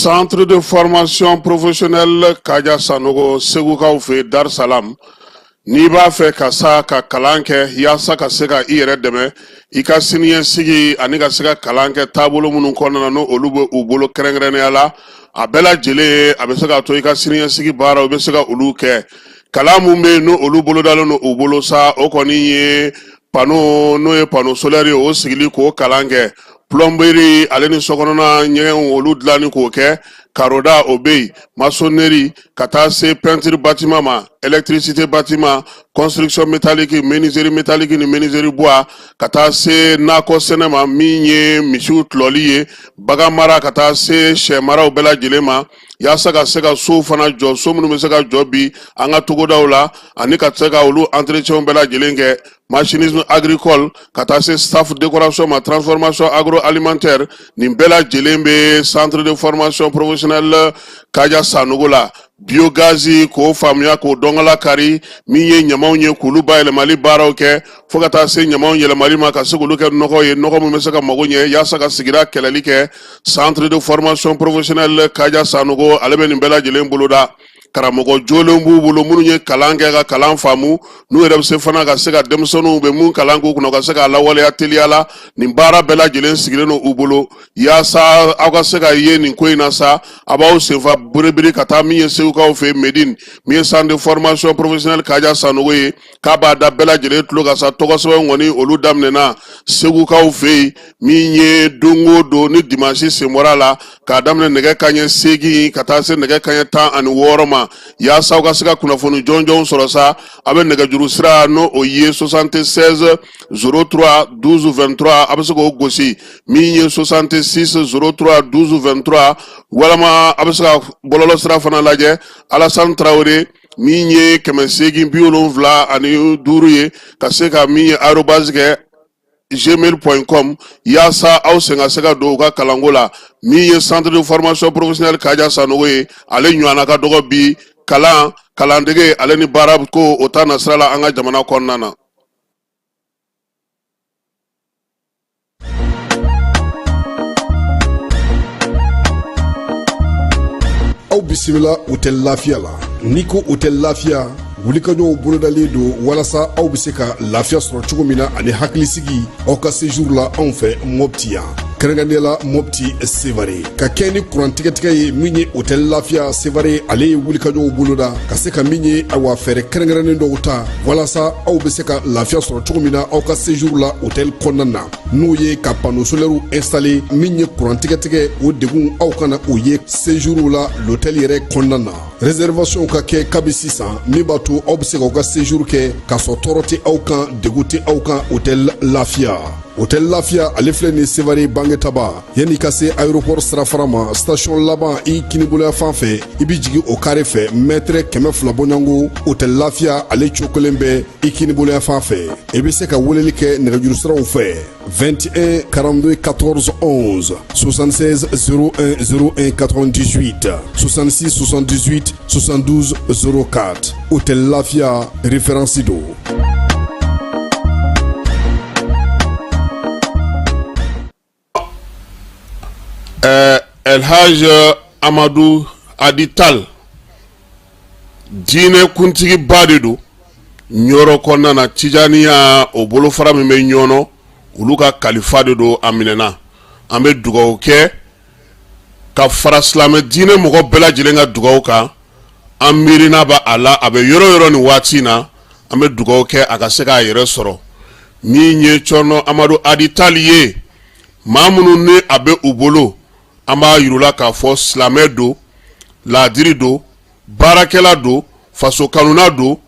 Centre de formation professionnelle Kaja Sanogo Segukaw fɛ Dar Salam. N'i b'a fɛ ka sa ka kalan kɛ yaasa ka se ka i yɛrɛ dɛmɛ i ka siniɲɛsigi ani ka se ka kalan kɛ taabolo minnu kɔnɔna na, n'o olu bɛ u bolo kɛrɛnkɛrɛnnenya la, a bɛɛ lajɛlen a bɛ se k'a to i ka siniɲɛsigi baaraw i bɛ se ka olu kɛ. Kalan mun bɛ yen, n'o olu bolodalen don u bolo sa, o kɔni ye panneau, n'o ye panneau solaire ye, o sigili k'o kalan kɛ, plomberie ale ni sokɔnɔna ɲɛgɛnw olu dilanni k'o kɛ, karoda o bɛ yen, maçonnerie ka taa se peinture bâtiment ma, électricité bâtiment, construction métallique, menuiserie métallique ni menuiserie bois, ka taa se nakɔ sɛnɛ ma, min ye misiw tulɔli ye, bagan mara, ka taa se sɛ maraw bɛɛ lajɛlen ma, yaasa ka se ka sow fana jɔ, so minnu bɛ se ka jɔ bi an ka togodaw la, ani ka se ka olu entretien bɛɛ lajɛlen kɛ, machinisme agricole, ka taa se staff décoration ma, transformation agroalimentaire. Nin bɛɛ lajɛlen bɛ centre de formation professionnelle Kaja Sanogo la. Biogaz k'o faamuya, k'o dɔnkala kari, min ye ɲamaw ye, k'olu bayɛlɛmali baaraw kɛ, fo ka taa se ɲamaw yɛlɛmali ma ka se k'olu kɛ nɔgɔ ye, nɔgɔ min bɛ se ka mago ɲɛ yaasa ka sigida kɛlɛli kɛ. Centre de formation professionnelle Kaja Sanogo, ale bɛ nin bɛɛ lajɛlen boloda. Karamɔgɔ jolenw b'u bolo minnu ye kalan kɛ ka kalan faamu, n'u yɛrɛ bɛ se fana ka se ka denmisɛnninw bɛ mun kalan k'u kunna, ka se k'a lawaleya teliya la. Nin baara bɛɛ lajɛlen sigilen don u bolo yaasa aw ka se ka ye nin ko in na sa. A b'aw senfa biribiri ka taa min ye Segukaw fɛ Medine, min ye centre de formation professionnelle Kaja Sanogo ye, k'a b'a da bɛɛ lajɛlen tulo kan sa. Tɔgɔ sɛbɛn kɔni olu daminɛna Segukaw fɛ yen, min ye don o don ni dimanche sen bɔra a la, k'a daminɛ nɛgɛ kanɲɛ 8 ka taa se nɛgɛ kanɲɛ 16 ma. Yaasa aw ka se ka kunnafoni jɔnjɔnw sɔrɔ sa, a bɛ nɛgɛjuru sira, n'o o ye 76 03 12 23, a bɛ se k'o gosi, min ye 66 03 12 23, walama a bɛ se ka bɔlɔlɔ sira fana lajɛ, Alassane Traoré, min ye 875 ye, ka se ka min ye arobase kɛ gmail.com, yaasa aw sen ka se ka don u ka kalanko la. Min ye centre de formation professionnelle Kaja Sanogo ye, ale ɲɔgɔnna ka dɔgɔ bi kalan kalandege ale ni baara ko o ta nasira la an ka jamana kɔnɔna na. Aw bisimila Hôtel Lafiya la. N'i ko Hôtel Lafiya, wulikajɔw bolodalen don walasa aw bɛ se ka lafiya sɔrɔ cogo min na ani hakilisigi aw ka séjour la anw fɛ Mopti yan, kɛrɛnkɛrɛnnenya la Mopti Sevare. Ka kɛ ni kuran tigɛtigɛ ye, min ye Hôtel Lafiya Sevare, ale ye wulikajɔw boloda ka se ka min ye, awa, fɛɛrɛ kɛrɛnkɛrɛnnen dɔw ta walasa aw bɛ se ka lafiya sɔrɔ cogo min na aw ka séjour la hôtel kɔnɔna na, n'o ye ka panneau solaire installer. Min ye kuran tigɛtigɛ, o degun aw kana o ye séjour la l'hôtel yɛrɛ kɔnɔna na. Réservation ka kɛ kabi sisan, min b'a to aw bɛ se k'aw ka séjour kɛ k'a sɔrɔ tɔɔrɔ tɛ aw kan, degun tɛ aw kan. Hôtel Lafiya, Hôtel Lafiya, ale filɛ nin Sevare Bangetaba, yanni ka se aéroport sirafara ma, station laban i kiniboloya fan fɛ, i bɛ jigin o kare fɛ, mètre 200 bɔɲɔgɔnko, Hôtel Lafiya ale cokolen bɛ i kiniboloya fan fɛ. I bɛ se ka weleli kɛ nɛgɛjuru siraw fɛ: 21 42 14 11, 76 01 01 98, 66 78 72 04. Hôtel Lafia, référence don. Elhaj Amadu Adi Tal, diinɛ kuntigiba de don Ɲɔrɔ kɔnɔna na, Tijaniya o bolofara min bɛ Ɲɔnɔ, olu ka kalifa de don. A minɛna, an bɛ dugawu kɛ ka fara silamɛ diinɛ mɔgɔ bɛɛ lajɛlen ka dugawu kan. An miirina b'a a la, a bɛ yɔrɔ yɔrɔ nin waati in na, an bɛ dugawu kɛ a ka se k'a yɛrɛ sɔrɔ. Min ye Cɔrɔnɔ Amadu Adi Tali ye, maa minnu ni a bɛ u bolo, an b'a yir'u la k'a fɔ silamɛ don. Laadiri don, baarakɛla don, faso kanuna don,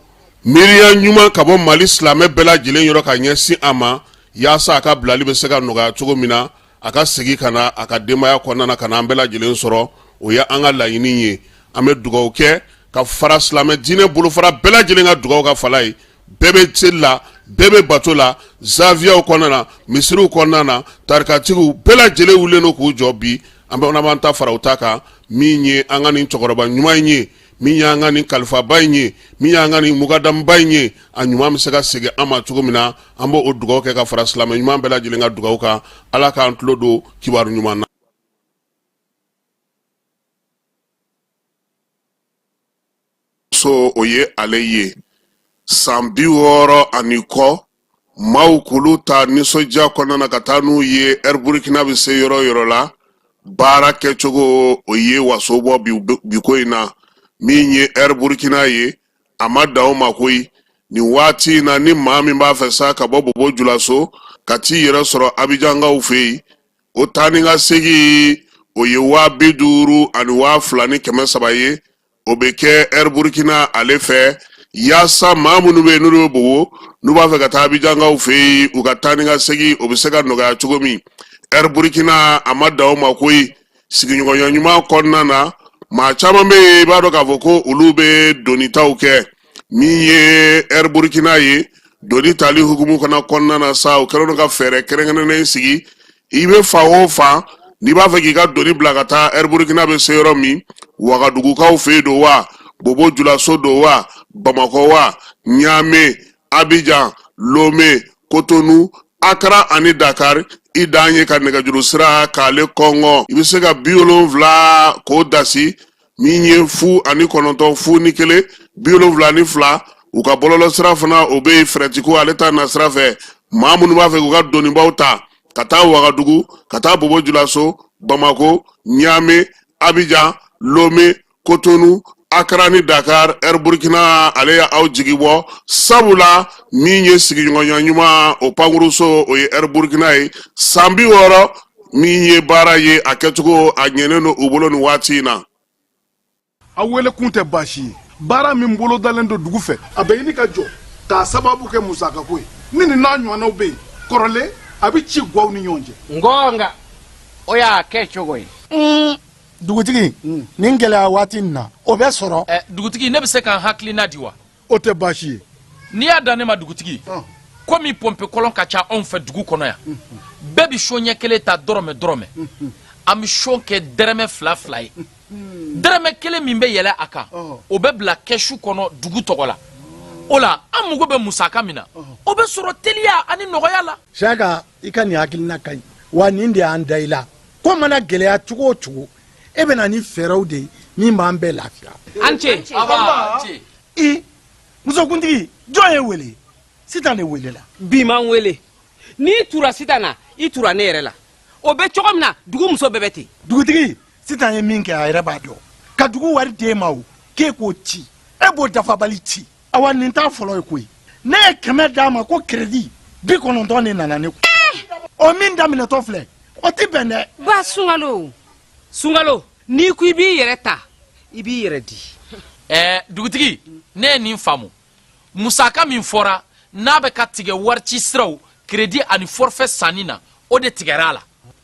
miiriya ɲuman ka bɔ Mali silamɛ bɛɛ lajɛlen yɔrɔ ka ɲɛsin a ma yaasa a ka bilali bɛ se ka nɔgɔya cogo min na, a ka segin ka na a ka denbaya kɔnɔna na ka na an bɛɛ lajɛlen sɔrɔ. O ye an ka laɲini ye. An bɛ dugawu kɛ ka fara silamɛ diinɛ bolofara bɛɛ lajɛlen ka dugawu ka fala ye. Bɛɛ bɛ seli la, bɛɛ bɛ bato la, zawiyaw kɔnɔna na, misiriw kɔnɔna na, tarikatigiw bɛɛ lajɛlen wulilen don k'u jɔ bi. An bɛ b'an ta fara u ta kan, min ye an ka nin cɛkɔrɔba ɲuman in ye, min y'an ka nin kalifaba in ye, min y'an ka nin mukadamuba in ye, a ɲuman bɛ se ka segin an ma cogo min na. An b'o dugawu kɛ ka fara silamɛ ɲuman bɛɛ lajɛlen ka dugawu kan. Ala k'an tulo don kibaru ɲuman na. So o ye ale ye san 60 ani kɔ, maaw k'olu ta nisɔndiya kɔnɔna na ka taa n'u ye Air Burkina bɛ se yɔrɔ yɔrɔ la. Baara kɛcogo o ye waso bɔ bi ko in na. Min ye Air Burkina ye, a ma dan o ma koyi. Nin waati in na, ni maa min b'a fɛ sa ka bɔ Bobo Julaso ka t'i yɛrɛ sɔrɔ Abijankaw fɛ yen, o taa ni ka segin o ye 50,000 ani 2,300 ye. O bɛ kɛ Air Burkina ale fɛ, yaasa maa minnu bɛ yen n'olu bɛ Bobo, n'u b'a fɛ ka taa Abijankaw fɛ yen, u ka taa ni ka segin o bɛ se ka nɔgɔya cogo min. Air Burkina a ma dan o ma koyi. Sigiɲɔgɔnya ɲuman kɔnɔna na, maa caman bɛ yen, i b'a dɔn k'a fɔ ko olu bɛ donitaw kɛ. Min ye Air Burkina ye, doni tali hukumu fana kɔnɔna na sa, u kɛlen don ka fɛɛrɛ kɛrɛnkɛrɛnnen sigi. I bɛ fan o fan, n'i b'a fɛ k'i ka doni bila ka taa Air Burkina bɛ se yɔrɔ min, Wagadugukaw fɛ yen don wa, Bobo Julaso don wa, Bamakɔ wa, Ɲame, Abijan, Lome, Kotonu, Akara ani Dakar, i dan ye ka nɛgɛjuru sira k'ale kɔngɔ. I bɛ se ka 70 k'o dasi, min ye 0 ani 9 0 ni 1 72. U ka bɔlɔlɔ sira fana o bɛ yen, fɛrɛtiko ale ta na sira fɛ. Maa minnu b'a fɛ k'u ka donibaw ta ka taa Wagadugu, ka taa Bobo Julaso, Bamako, Ɲame, Abijan, Lome, Kotonu, Akara ni Dakar, Air Burkina ale ye aw jigi bɔ, sabula min ye sigiɲɔgɔnya ɲuman o pankuruso, o ye Air Burkina ye. San 60 min ye baara ye, a kɛcogo a ɲɛnen don u bolo nin waati in na. Aw wele kun tɛ baasi ye. Baara min bolodalen don dugu fɛ, a bɛ ɲini ka jɔ k'a sababu kɛ musakako ye. Ni nin n'a ɲɔgɔnnaw bɛ yen kɔrɔlen, a bɛ ci gwaw ni ɲɔgɔn cɛ. Ngɔnga o y'a kɛ cogo ye. Dugutigi, nin gɛlɛya waati in na, o bɛ sɔrɔ. Dugutigi, ne bɛ se ka n hakilina di wa? O tɛ baasi ye. N'i y'a dan ne ma, dugutigi, komi pɔnpe kɔlɔn ka ca anw fɛ dugu kɔnɔ yan, bɛɛ bɛ son ɲɛ kelen ta dɔrɔmɛ dɔrɔmɛ. An bɛ son kɛ dɛrɛmɛ fila fila ye. Dɛrɛmɛ kelen min bɛ yɛlɛ a kan, o bɛ bila kɛsu kɔnɔ dugu tɔgɔ la. O la, an mago bɛ musaka min na, o bɛ sɔrɔ teliya ani nɔgɔya la. Siyaka, i ka nin hakilina ka ɲi wa. Nin de y'an da i la. Ko mana gɛlɛya cogo o cogo, e bɛ na ni fɛɛrɛw de ye min b'an bɛɛ lafiya. An ce. I musokuntigi, jɔn ye wele? Sitan de welela. Bi man wele. N'i tura Sitan na, i tura ne yɛrɛ la. O bɛ cogo min na, dugu muso bɛɛ bɛ ten. Dugutigi, Sitan ye min kɛ, a yɛrɛ b'a dɔn. Ka dugu wari d'e ma, o k'e k'o ci, e b'o dafabali ci. Awa, nin t'a fɔlɔ ye koyi. Ne ye 100 d'a ma ko crédit, 90 de nana ne kun. O min daminɛtɔ filɛ, o ti bɛn dɛ. Ba Sunkalo, Sunkalo, n'i ko i b'i yɛrɛ ta, i b'i yɛrɛ di. Ɛɛ dugutigi, ne ye nin faamu. Musaka min fɔra n'a bɛ ka tigɛ warici siraw, crédit ani forfait sanni na, o de tigɛra a la.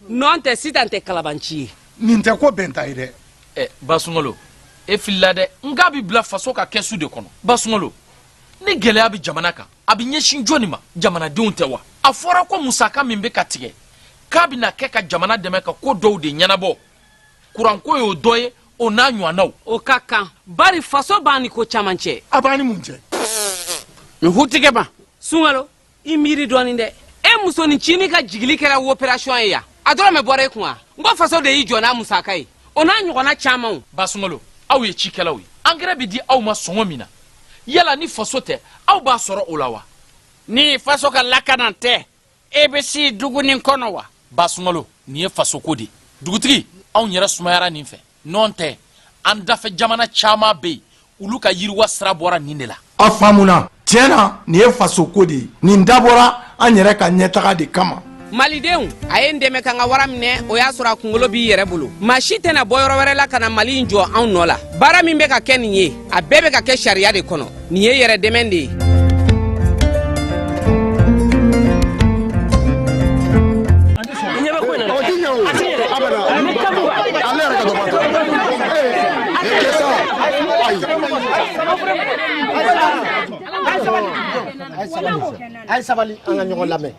Nɔn tɛ, Sitan tɛ kalabanci ye. Nin tɛ ko bɛnta ye dɛ. Ɛ ba Sunkalo, e filila dɛ. N k'a bɛ bila faso ka kɛsu de kɔnɔ. Ba Sunkalo, ni gɛlɛya bɛ jamana kan, a bɛ ɲɛsin jɔni ma? Jamanadenw tɛ wa? A fɔra ko musaka min bɛ ka tigɛ, k'a bɛna kɛ ka jamana dɛmɛ ka ko dɔw de ɲɛnabɔ. Kuranko y'o dɔ ye, o n'a ɲɔgɔnnaw. O ka kan, bari faso b'an ni ko caman cɛ. A b'an ni mun cɛ? N hutigɛ ma. Sunkalo, i miiri dɔɔnin dɛ. E musonin cinin ka jigili kɛra opération ye yan, a dɔrɔmɛ bɔra e kun wa? N ko faso de y'i jɔ n'a musaka ye, o n'a ɲɔgɔnna camanw. Ba Sunkalo, aw ye cikɛlaw ye. Angɛrɛ bɛ di aw ma sɔngɔ min na, yala ni faso tɛ, aw b'a sɔrɔ o la wa? Ni faso ka lakana tɛ, e bɛ si dugu nin kɔnɔ wa? Ba Sunkalo, nin ye fasoko de ye. Dugutigi, anw yɛrɛ sumayara nin fɛ. Nɔn tɛ, an dafɛ jamana caman bɛ yen, olu ka yiriwa sira bɔra nin de la. A faamuna. Tiɲɛ na, nin ye fasoko de ye. Nin dabɔra an yɛrɛ ka ɲɛtaga de kama. Malidenw, a ye n dɛmɛ ka n ka wara minɛ, o y'a sɔrɔ a kunkolo b'i yɛrɛ bolo. Maa si tɛna bɔ yɔrɔ wɛrɛ la ka na Mali in jɔ anw nɔ la. Baara min bɛ ka kɛ nin ye, a bɛɛ bɛ ka kɛ sariya de kɔnɔ. Nin ye yɛrɛ dɛmɛ de ye. A ye sabali, an ka ɲɔgɔn lamɛn.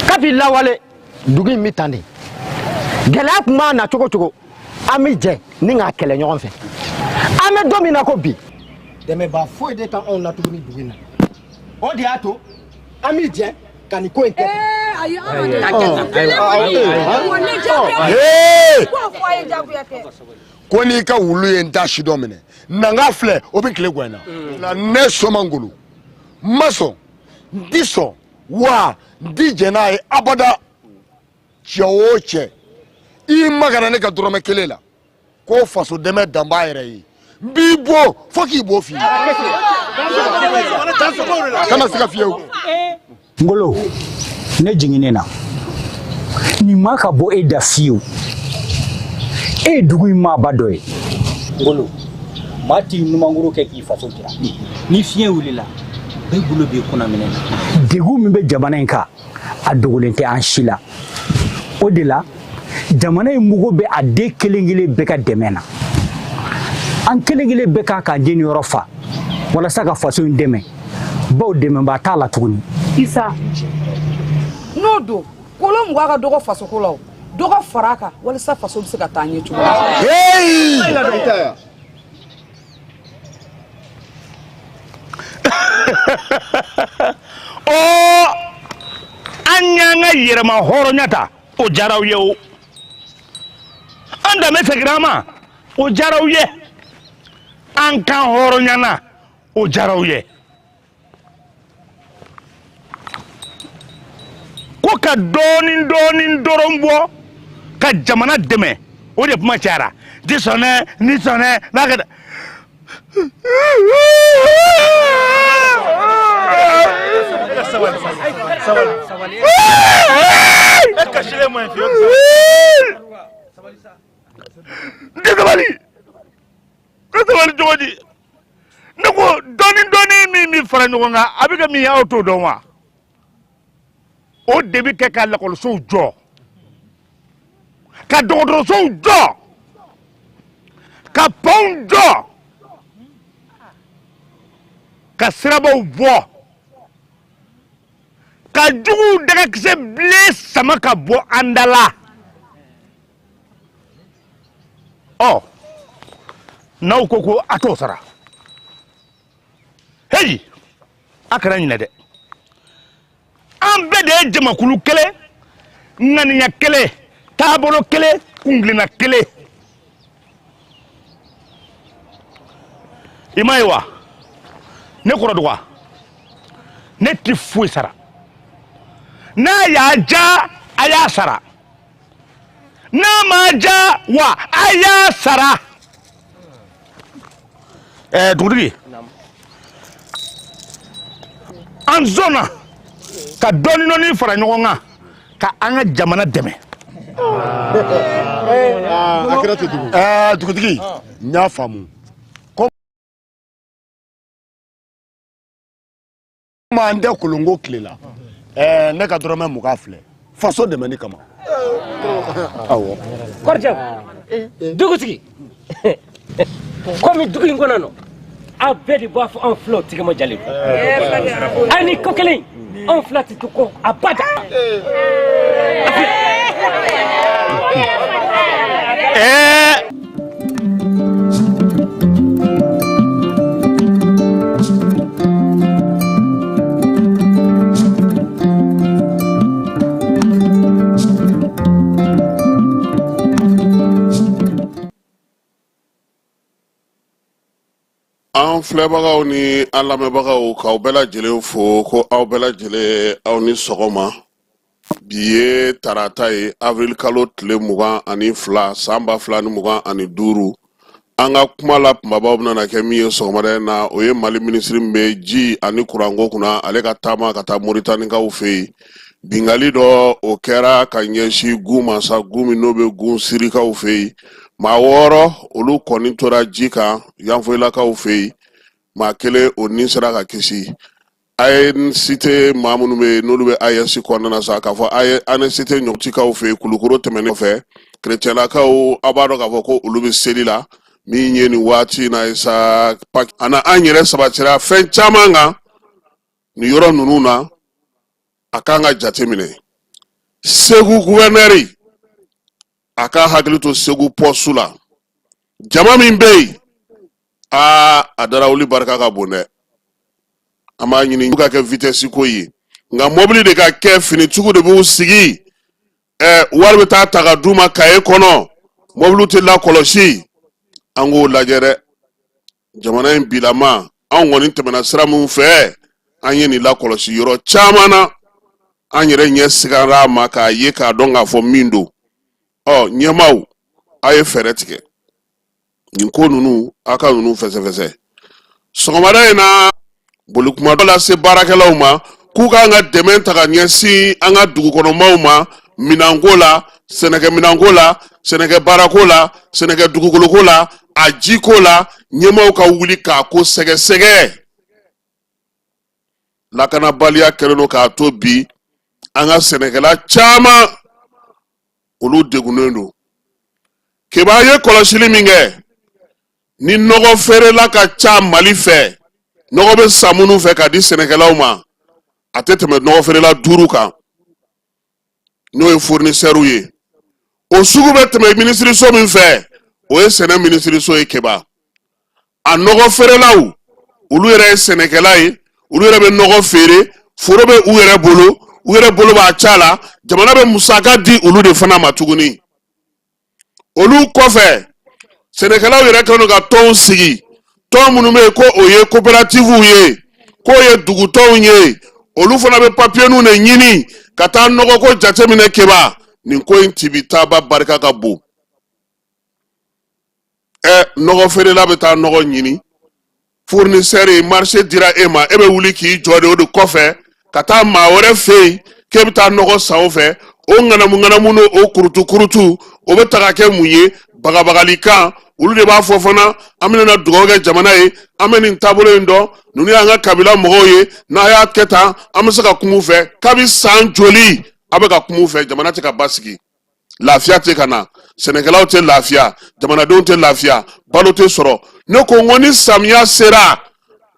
Kabi lawale, dugu in bɛ tan de. Gɛlɛya tun b'a na cogo cogo, an bɛ jɛ ni k'a kɛlɛ ɲɔgɔn fɛ. An bɛ don min na ko bi, dɛmɛbaa foyi de t'anw na tuguni dugu in na. O de y'a to an bɛ jɛ ka nin ko in kɛ. Ayi. Ko n'i ka wulu ye n ta si dɔ minɛ, nanga filɛ, o bɛ tile gɛn na. Ne Soma Ngolo n ma sɔn, n ti sɔn wa n ti jɛn n'a ye abada. Cɛ o cɛ, i magara ne ka dɔrɔmɛ kelen la ko faso dɛmɛ dan b'a yɛrɛ ye, n b'i bon fo k'i bo f'i ye, kana siga fiyewu. Ngolo, ne jiginnen na nin ma ka bɔ e da fiyewu. E ye dugu in maaba dɔ ye. Ngolo, maa t'i numankuru kɛ k'i faso jira. Ni fiɲɛ wulila, bɛɛ bolo b'i kunna minɛ na. Degun min bɛ jamana in kan, a dogolen tɛ an si la. O de la, jamana in mago bɛ a den kelen kelen bɛɛ ka dɛmɛ na. An kelen kelen bɛɛ kan k'an jeniyɔrɔ fa walasa ka faso in dɛmɛ, bawo dɛmɛbaa t'a la tuguni. Isa, n'o don, kolo 20 ka dɔgɔ fasoko la, o dɔ ka fara a kan walasa faso bɛ se ka taa ɲɛ cogo min. Ɔ, an y'an ka yɛrɛma hɔrɔnya ta, o diyara aw ye. O an danbe seginna an ma, o diyara aw ye. An kan hɔrɔnyana, o diyara aw ye. Ko ka dɔɔnin dɔɔnin dɔrɔn bɔ ka jamana dɛmɛ, o de kuma cayara. Ti sɔn dɛ, ni sɔn dɛ, n'a kɛ. N tɛ sabali ka sabali cogo di? Ne ko dɔɔnin dɔɔnin min bɛ fara ɲɔgɔn kan, a bɛ kɛ min ye, aw t'o dɔn wa? O de bɛ kɛ ka lakɔlisow jɔ, ka dɔgɔtɔrɔsow jɔ, ka pɔnw jɔ, ka sirabaw bɔ, ka juguw dagakisɛ bilen sama ka bɔ an da la. Ɔ, n'aw ko ko a t'o sara, heyi, a kana ɲinɛ dɛ, an bɛɛ de ye jamakulu kelen, ŋaniya kelen, taabolo kelen, kuntilenna kelen. I m'a ye wa, ne kɔrɔ dɔgɔ, ne ti foyi sara. N'a y'a ja, a y'a sara. N'a ma ja wa, a y'a sara. Ɛɛ, dugutigi, an sɔnna ka dɔɔni dɔɔni fara ɲɔgɔn kan ka an ka jamana dɛmɛ. A kɛra ten tugun. Ɛɛ, dugutigi, n y'a faamu. Komi an tɛ kolonko tile la, ɛɛ, ne ka dɔrɔmɛ 20 filɛ faso dɛmɛni kama. Awɔ. Kɔrɔcɛ, dugutigi, komi dugu in kɔnɔ nɔ, aw bɛɛ de b'a fɔ anw filaw tigɛ ma jalen don. Ani ko kelen, anw fila tɛ to kɔ abada. Ɛɛ. An filɛbagaw ni an lamɛnbagaw, k'aw bɛɛ lajɛlen fo ko aw bɛɛ lajɛlen aw ni sɔgɔma. Bi ye tarata ye, avril kalo tile 22, san 2025. An ka kuma la kunbabaw bɛna kɛ min ye sɔgɔmada in na, o ye Mali minisiri min bɛ ji ani kuranko kunna, ale ka taama ka taa Moritanikaw fɛ yen. Bingali dɔ o kɛra ka ɲɛsin gun ma sa, gun min n'o bɛ gun sirikaw fɛ yen. Maa 6 olu kɔni tora ji kan Yanfoyilakaw fɛ yen. Maa kelen o ni sera ka kisi. ANCT maa minnu bɛ yen n'olu bɛ AES kɔnɔna na sa, k'a fɔ ANCT ɲɔtikaw fɛ yen Kulukoro tɛmɛnen kɔfɛ, kerecɛnlakaw, aw b'a dɔn k'a fɔ ko olu bɛ seli la min ye nin waati in na ye sa. Ani an yɛrɛ sabatira fɛn caman kan nin yɔrɔ ninnu na, a kan ka jateminɛ. Segu guvɛnɛri, a ka hakili to Segu pɔsu la, jama min bɛ yen, aa, a darawuli barika ka bon dɛ. An b'a ɲini ka kɛ vitesse ko ye, nka mɔbili de ka kɛ, finitigiw de b'u sigi, wari bɛ taa ta ka d'u ma kaye kɔnɔ, mɔbiliw tɛ lakɔlɔsi. An k'o lajɛ dɛ. Jamana in bilama, anw kɔni tɛmɛna sira min fɛ, an ye nin lakɔlɔsi yɔrɔ caman na, an yɛrɛ ɲɛ sigara a ma k'a ye k'a dɔn k'a fɔ min don. Ɔ ɲɛmaaw, a ye fɛɛrɛ tigɛ nin ko ninnu, a ka ninnu fɛsɛfɛsɛ. Sɔgɔmada in na, boli kuma dɔ lase baarakɛlaw ma k'u k'an ka dɛmɛ ta ka ɲɛsin an ka dugukɔnɔmaw ma minɛnko la, sɛnɛkɛ minɛnko la, sɛnɛkɛ baarako la, sɛnɛkɛ dugukoloko la, a jiko la. Ɲɛmaaw ka wuli k'a ko sɛgɛsɛgɛ. Lakanabaliya kɛlen don k'a to bi an ka sɛnɛkɛla caman olu degunnen don. Keba ye kɔlɔsili min kɛ, ni nɔgɔ feerela ka ca Mali fɛ, nɔgɔ bɛ san minnu fɛ ka di sɛnɛkɛlaw ma, a tɛ tɛmɛ nɔgɔ feerela 5 kan, n'o ye fournisseurw ye. O sugu bɛ tɛmɛ minisiriso min fɛ, o ye sɛnɛ minisiriso ye. Keba, a nɔgɔ feerelaw, olu yɛrɛ ye sɛnɛkɛla ye, olu yɛrɛ bɛ nɔgɔ feere, foro bɛ u yɛrɛ bolo, u yɛrɛ bolo b'a ca la, jamana bɛ musaka di olu de fana ma tuguni. Olu kɔfɛ, sɛnɛkɛlaw yɛrɛ kɛlen don ka tɔnw sigi, tɔn minnu bɛ yen ko o ye coopérativew ye, k'o ye dugutɔnw ye, olu fana bɛ papiyeninw de ɲini ka taa nɔgɔko jateminɛ. Keba, nin ko in tibitaba barika ka bon. Nɔgɔ feerela bɛ taa nɔgɔ ɲini, fournisseur ye marché dira e ma, e bɛ wuli k'i jɔ de o de kɔfɛ ka taa maa wɛrɛ fɛ yen k'e bɛ taa nɔgɔ san o fɛ. O ŋanamu ŋanamu n'o o kurutu kurutu, o bɛ taga kɛ mun ye? Bagabagalikan. Olu de b'a fɔ fana, an bɛna na dugawu kɛ jamana ye, an bɛ nin taabolo in dɔn, ninnu y'an ka kabila mɔgɔw ye, n'a y'a kɛ tan, an bɛ se ka kuma u fɛ. Kabi san joli a bɛ ka kuma u fɛ, jamana tɛ ka basigi, lafiya tɛ ka na, sɛnɛkɛlaw tɛ lafiya, jamanadenw tɛ lafiya, balo tɛ sɔrɔ. Ne ko n ko ni samiya sera,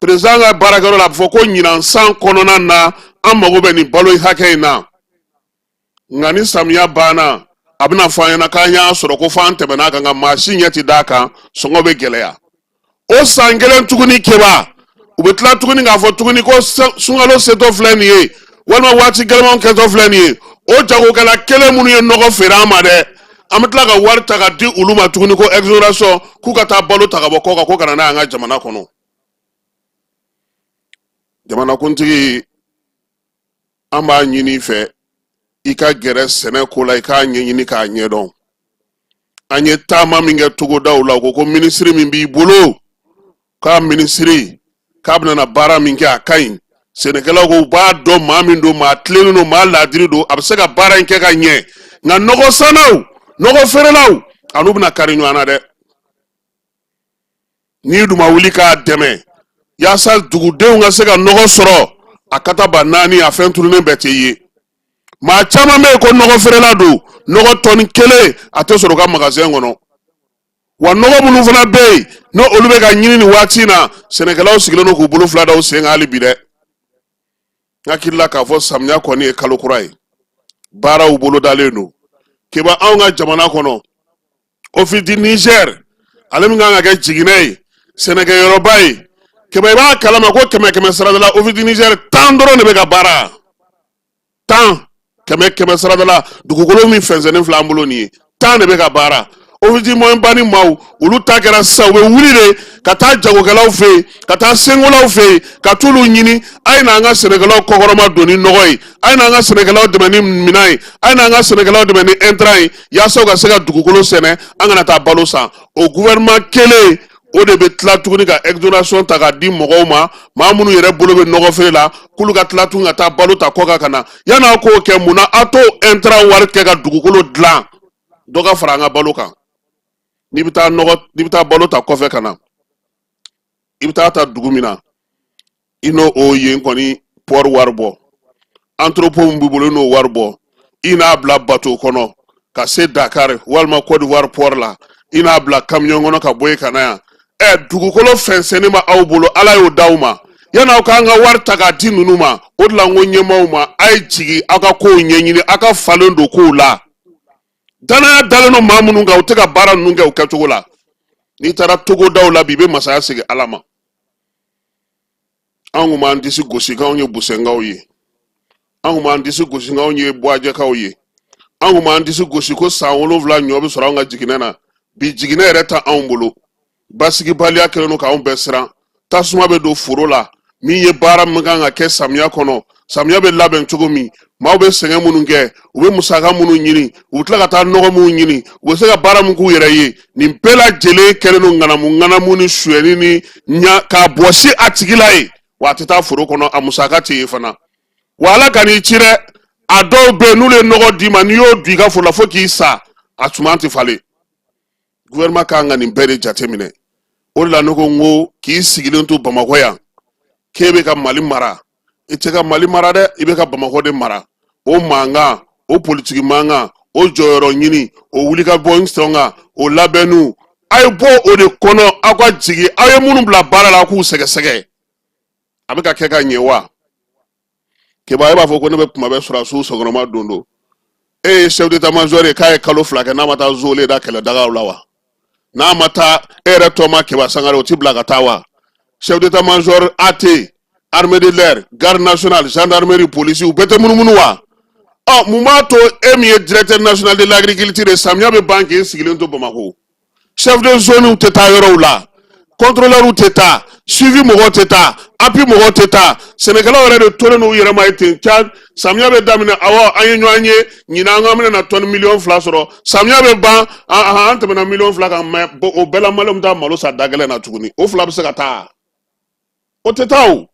président ka baarakɛyɔrɔ la, a bɛ fɔ ko ɲinan san kɔnɔna na, an mago bɛ nin balo hakɛ in na. Nka ni samiya banna, a bɛna fɔ an ɲɛna k'an y'a sɔrɔ, ko f'an tɛmɛn'a kan, nka maa si ɲɛ tɛ d'a kan, sɔngɔ bɛ gɛlɛya. O san kelen tuguni, Keba, u bɛ tila tuguni k'a fɔ tuguni ko sunkalo setɔ filɛ nin ye, walima waati gɛlɛmanw kɛtɔ filɛ nin ye, o jagokɛla kelen minnu ye nɔgɔ feere an ma dɛ, an bɛ tila ka wari ta ka di olu ma tuguni ko exonération, k'u ka taa balo ta ka bɔ kɔ kan ko ka na n'a ye an ka jamana kɔnɔ. Jamanakuntigi, an b'a ɲini i fɛ i ka gɛrɛ sɛnɛ ko la, i k'a ɲɛɲini k'a ɲɛdɔn. An ye taama min kɛ togodaw la, u ko ko minisiri min b'i bolo, k'a minisiri k'a bɛna na baara min kɛ, a ka ɲi. Sɛnɛkɛlaw ko u b'a dɔn maa min don, maa tilennen don, maa laadiri don, a bɛ se ka baara in kɛ ka ɲɛ. Nka nɔgɔ sannaw, nɔgɔ feerelaw, a n'u bɛna kari ɲɔgɔn na dɛ. N'i dun ma wuli k'a dɛmɛ yaasa dugudenw ka se ka nɔgɔ sɔrɔ, a kata ba naani, a fɛn tununnen bɛɛ tɛ ye. Maa caman bɛ yen ko nɔgɔ feerela don, nɔgɔ tɔni kelen a tɛ sɔrɔ u ka magasin kɔnɔ. Wa nɔgɔ minnu fana bɛ yen n'o olu bɛ ka ɲini nin waati in na, sɛnɛkɛlaw sigilen don k'u bolo fila da u sen kan hali bi dɛ. N hakili la k'a fɔ samiya kɔni ye kalo kura ye, baaraw bolodalen don. Keba, anw ka jamana kɔnɔ, Office du Niger, ale min kan ka kɛ jiginɛ ye, sɛnɛkɛyɔrɔba ye, Keba, i b'a kalama ko kɛmɛ kɛmɛ sarada la, Office du Niger 10 dɔrɔn de bɛ ka baara, 10 kɛmɛ kɛmɛ sarada la. Dugukolo min fɛnsɛnnen filɛ an bolo nin ye, 10 de bɛ ka baara. Office du Moyen Bani maaw, olu ta kɛra sisan, u bɛ wuli de ka taa jagokɛlaw fɛ yen, ka taa senkolaw fɛ yen, ka t'olu ɲini, a ye n'an ka sɛnɛkɛlaw kɔkɔrɔma don ni nɔgɔ ye, a ye n'an ka sɛnɛkɛlaw dɛmɛ ni minan ye, a ye n'an ka sɛnɛkɛlaw dɛmɛ ni intrant ye, yaasa u ka se ka dugukolo sɛnɛ, an kana taa balo san. O gouvernement kelen, O de bɛ tila tuguni ka exonération ta k'a di mɔgɔw ma, maa minnu yɛrɛ bolo bɛ nɔgɔ feere la, k'olu ka tila tuguni ka taa balo ta kɔkan ka na. Yan'aw k'o kɛ, mun na aw t'o intrant wari kɛ ka dugukolo dilan, dɔ ka fara an ka balo kan? N'i bɛ taa nɔgɔ, n'i bɛ taa balo ta kɔfɛ ka na, i bɛ taa ta dugu min na, i n'o o yen kɔni port wari bɔ, entrepôt min b'i bolo, i n'o wari bɔ, i n'a bila bateau kɔnɔ ka se Dakar walima Côte d'Ivoire port la, i n'a bila camion kɔnɔ ka bɔ yen ka na yan. Ɛ, dugukolo fɛnsɛnni ma aw bolo, Ala y'o d'aw ma. Yan'aw k'an ka wari ta k'a di ninnu ma, o de la n ko ɲɛmaaw ma, a ye jigin aw ka kow ɲɛɲini, aw ka falen don kow la. Danaya dalen don maa minnu kan, u tɛ ka baara ninnu kɛ o kɛcogo la. N'i taara togodaw la bi, i bɛ masaya segin Ala ma. An kun b'an disi gosi k'anw ye busɛnkaw ye, an kun b'an disi gosi k'anw ye buwajɛkaw ye, an kun b'an disi gosi ko san 7 ɲɔ bɛ sɔrɔ anw ka jiginɛ na. Bi jiginɛ yɛrɛ tɛ anw bolo. Basigibaliya kɛlen don k'anw bɛɛ siran. Tasuma bɛ don foro la. Min ye baara min kan ka kɛ samiya kɔnɔ, samiya bɛ labɛn cogo min, maaw bɛ sɛgɛn minnu kɛ, u bɛ musaka minnu ɲini, u bɛ tila ka taa nɔgɔ minnu ɲini, u bɛ se ka baara min k'u yɛrɛ ye, nin bɛɛ lajɛlen kɛlen don ŋanamu ŋanamu ni suyɛni ni ɲa k'a bɔsi a tigi la yen. Wa a tɛ taa foro kɔnɔ, a musaka tɛ yen fana. Wa Ala kan'i ci dɛ, a dɔw bɛ yen, n'olu ye nɔgɔ d'i ma, n'i y'o don i ka foro la fo k'i sa, a suman tɛ falen. Gouvernement kan ka nin bɛɛ de jateminɛ. O de la ne ko n ko k'i sigilen to Bamakɔ yan k'e bɛ ka Mali mara, i tɛ ka Mali mara dɛ, i bɛ ka Bamakɔ de mara. O mankan, o politiki mankan, o jɔyɔrɔ ɲini, o wulikabɔ n sɔn kan, o labɛnniw, a ye bɔ o de kɔnɔ. Aw ka jigin, aw ye minnu bila baara la, aw k'u sɛgɛsɛgɛ, a bɛ ka kɛ ka ɲɛ wa? Keba, e b'a fɔ ko ne bɛ kuma bɛɛ sɔrɔdasiw sɔgɔma don don. E ye chef d'état major ye, k'a ye kalo 2 kɛ n'a ma taa zole da kɛlɛdagaw la wa? N'a ma taa, e yɛrɛ tɔma Keba Sangare, o ti bila ka taa wa? Chef d'état major AT, armée de l'air, garde nationale, gendarmerie, police, u bɛɛ tɛ munumunu wa? Ɔ, mun b'a to e min ye directeur national de l'agriculture ye, samiya bɛ ban k'e sigilen to Bamakɔ? Chef de zone tɛ taa yɔrɔw la, contrôleur tɛ taa, suivi mɔgɔw tɛ taa, appui mɔgɔw tɛ taa. Sɛnɛkɛlaw yɛrɛ de tolen n'u yɛrɛ ma ye ten. Ca samiya bɛ daminɛ, awɔ, an ye ɲɔgɔn ye ɲinan, an bɛna na tɔni miliyɔn 2 sɔrɔ. Samiya bɛ ban, an tɛmɛna miliyɔn 2 kan, mais o bɛɛ la maliyɛnw bɛ taa malo san da gɛlɛn na tuguni. O fila bɛ se ka taa, o tɛ taa. O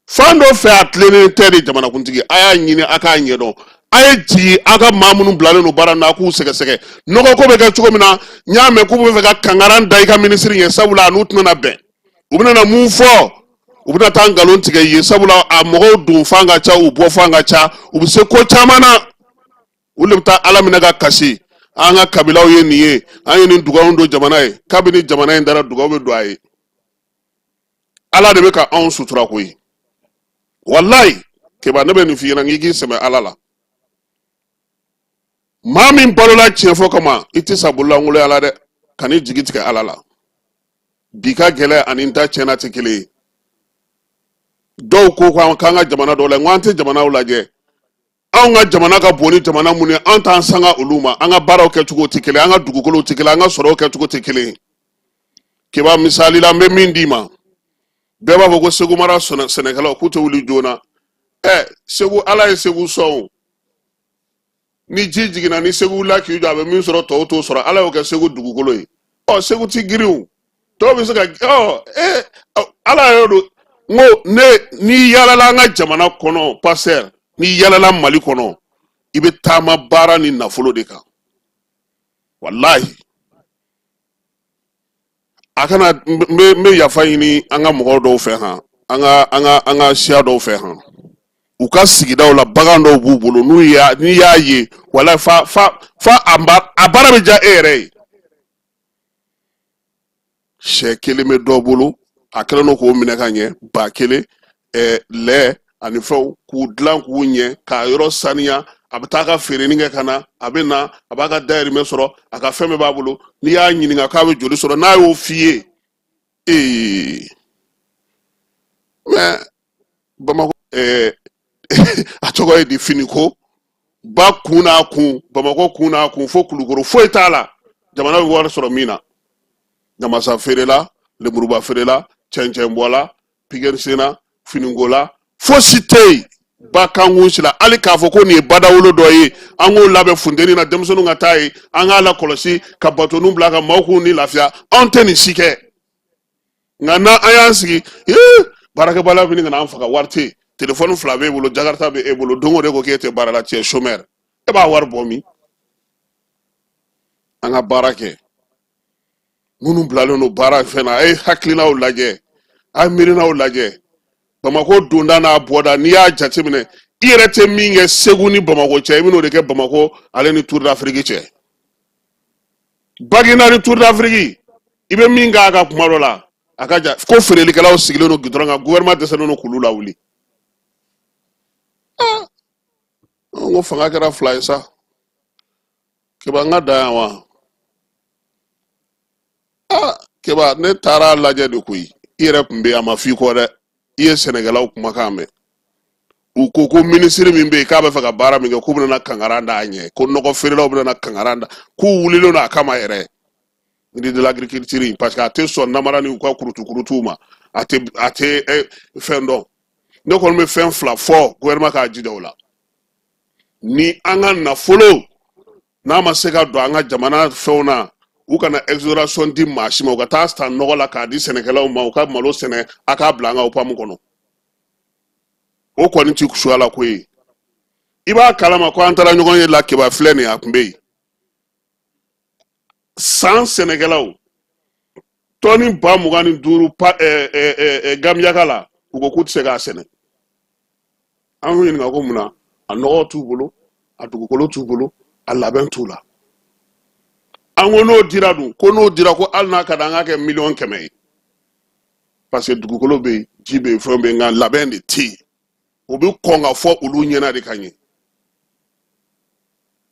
fan dɔ fɛ, a tilennen tɛ de. Jamanakuntigi, a y'a ɲini a k'a ɲɛdɔn. A ye jigin, a ka maa minnu bilalen don baara na, a k'u sɛgɛsɛgɛ. Nɔgɔ ko bɛ kɛ cogo min na, n y'a mɛn k'u bɛ fɛ ka kankaran da i ka minisiri ɲɛ, sabula a n'u tɛna bɛn. U bɛna na mun fɔ? U bɛna taa nkalon tigɛ i ye, sabula a mɔgɔw don fan ka ca, u bɔ fan ka ca, u bɛ se ko caman na. Olu de bɛ taa Ala minɛ ka kasi. An ka kabilaw ye nin ye, an ye nin dugawu don jamana ye. Kabini jamana in dara, dugawu bɛ don a ye. Ala de bɛ ka anw sutura koyi. Walayi Keba, ne bɛ nin f'i ɲɛna, k'i k'i sɛmɛ Ala la. Maa min balola tiɲɛ fɔ kama, i tɛ sa bololankolonya la dɛ. Kan'i jigi tigɛ Ala la. Bi ka gɛlɛn ani n ta tiɲɛna tɛ kelen ye. Dɔw ko k'an ka jamana dɔw la, n ko an tɛ jamanaw lajɛ. Anw ka jamana ka bon ni jamana mun ye, an t'an sanga olu ma. An ka baaraw kɛcogo tɛ kelen, an ka dugukolow tɛ kelen, an ka sɔrɔw kɛcogo tɛ kelen. Keba, misali la, n bɛ min d'i ma, bɛɛ b'a fɔ ko Segu mara sɛnɛkɛlaw k'u tɛ wuli joona. Ɛ, Segu, Ala ye Segu sɔn o. Ni ji jiginna, ni Segu wulila k'i jɔ, a bɛ min sɔrɔ, tɔw t'o sɔrɔ. Ala y'o kɛ Segu dugukolo ye. Ɔ, Segu ti girin o, tɔw bɛ se ka ɔ ee, Ala yɛrɛ don. N ko ne, n'i yaalala an ka jamana kɔnɔ, pasteur, n'i yaalala Mali kɔnɔ, i bɛ taama baara ni nafolo de kan. Walahi, a kana n bɛ yafa ɲini an ka mɔgɔw dɔw fɛ han, an ka siya dɔw fɛ han. U ka sigidaw la, bagan dɔw b'u bolo, n'u y'a n'i y'a ye, walahi, fa fa fa a baara bɛ diya e yɛrɛ ye. Sɛ kelen bɛ dɔ bolo, a kɛlen don k'o minɛ ka ɲɛ, ba kelen, lɛ ani fɛnw, k'u dilan k'u ɲɛ, k'a yɔrɔ saniya. A bɛ taa ka feereni kɛ ka na, a bɛ na, a b'a ka dayirimɛ sɔrɔ, a ka fɛn bɛɛ b'a bolo. N'i y'a ɲininka k'a bɛ joli sɔrɔ, n'a y'o f'i ye, ee, mais Bamakɔ, a tɔgɔ ye di, finiko ba kun n'a kun, Bamakɔ kun n'a kun, fo Kulukoro, foyi t'a la. Jamana bɛ wari sɔrɔ min na, namasa feerela, lemuruba feerela, cɛncɛnbɔla, pikɛrisenna, finikola, fosi tɛ yen. Ba kankun si la, hali k'a fɔ ko nin ye badawolo dɔ ye, an k'o labɛn funteni na, denmisɛnninw ka taa yen, an k'a lakɔlɔsi, ka batoniw bila ka maaw k'u ni lafiya. Anw tɛ nin si kɛ. Nka n'an an y'an sigi, ee, baarakɛbaliya bɛ ɲini ka n'an faga. Wari tɛ yen, telefɔni fila b'e bolo, jakarta bɛ e bolo, don o don e ko k'e tɛ baara la, tu es chômeur, e b'a wari bɔ min? An ka baara kɛ. Minnu bilalen don baara fɛn na, a ye hakilinaw lajɛ, a ye miirinaw lajɛ. Bamakɔ donda n'a bɔda, n'i y'a jateminɛ, i yɛrɛ tɛ min kɛ Segu ni Bamakɔ cɛ, i bɛn'o de kɛ Bamakɔ ale ni Tour d'Afrique cɛ, Baginda ni Tour d'Afrique. I bɛ min k'a ka kuma dɔ la, a ka ja ko feerelikɛlaw sigilen don gidɔrɔn kan, gouvernement dɛsɛlen don k'olu lawuli. N ko fanga kɛra fila ye sa. Keba, n ka dan yan wa? Aa Keba, ne taara lajɛ de koyi. I yɛrɛ tun bɛ yen, a ma f'i kɔ dɛ. I ye sɛnɛkɛlaw kumakan mɛn. U ko ko minisiri min bɛ yen k'a bɛ fɛ ka baara min kɛ, k'u bɛna kangari da a ɲɛ, ko nɔgɔ feerelaw bɛna kangari da, k'u wulilen don a kama yɛrɛ, ministre de l'agriculture, parce que a tɛ sɔn namara ni u ka kurutukurutuw ma. A tɛ fɛn dɔn. Ne kɔni bɛ fɛn fila fɔ, gouvernement k'a jija o la. Ni an ka nafolo n'a ma se ka don an ka jamana fɛnw na, u kana exonération di maa si ma. U ka taa san nɔgɔ la k'a di sɛnɛkɛlaw ma, u ka malo sɛnɛ, a k'a bila an ka OPAM kɔnɔ. O kɔni ti suya la ko ye. I b'a kalama ko an taara ɲɔgɔn ye la. Keba filɛ nin ye, a tun bɛ yen san. Sɛnɛkɛlaw tɔni 25 000 pa gamiyaka la, u ko k'u tɛ se k'a sɛnɛ. An y'u ɲininka ko mun na? A nɔgɔ t'u bolo, a dugukolo t'u bolo, a labɛn t'u la. An ko n'o dira dun, ko n'o dira, ko hali n'a ka di an k'a kɛ 100 000 000 ye, parce que dugukolo bɛ yen, ji bɛ yen, fɛn bɛ yen, nka labɛn de tɛ yen. O bɛ kɔn ka fɔ olu ɲɛna de ka ɲɛ.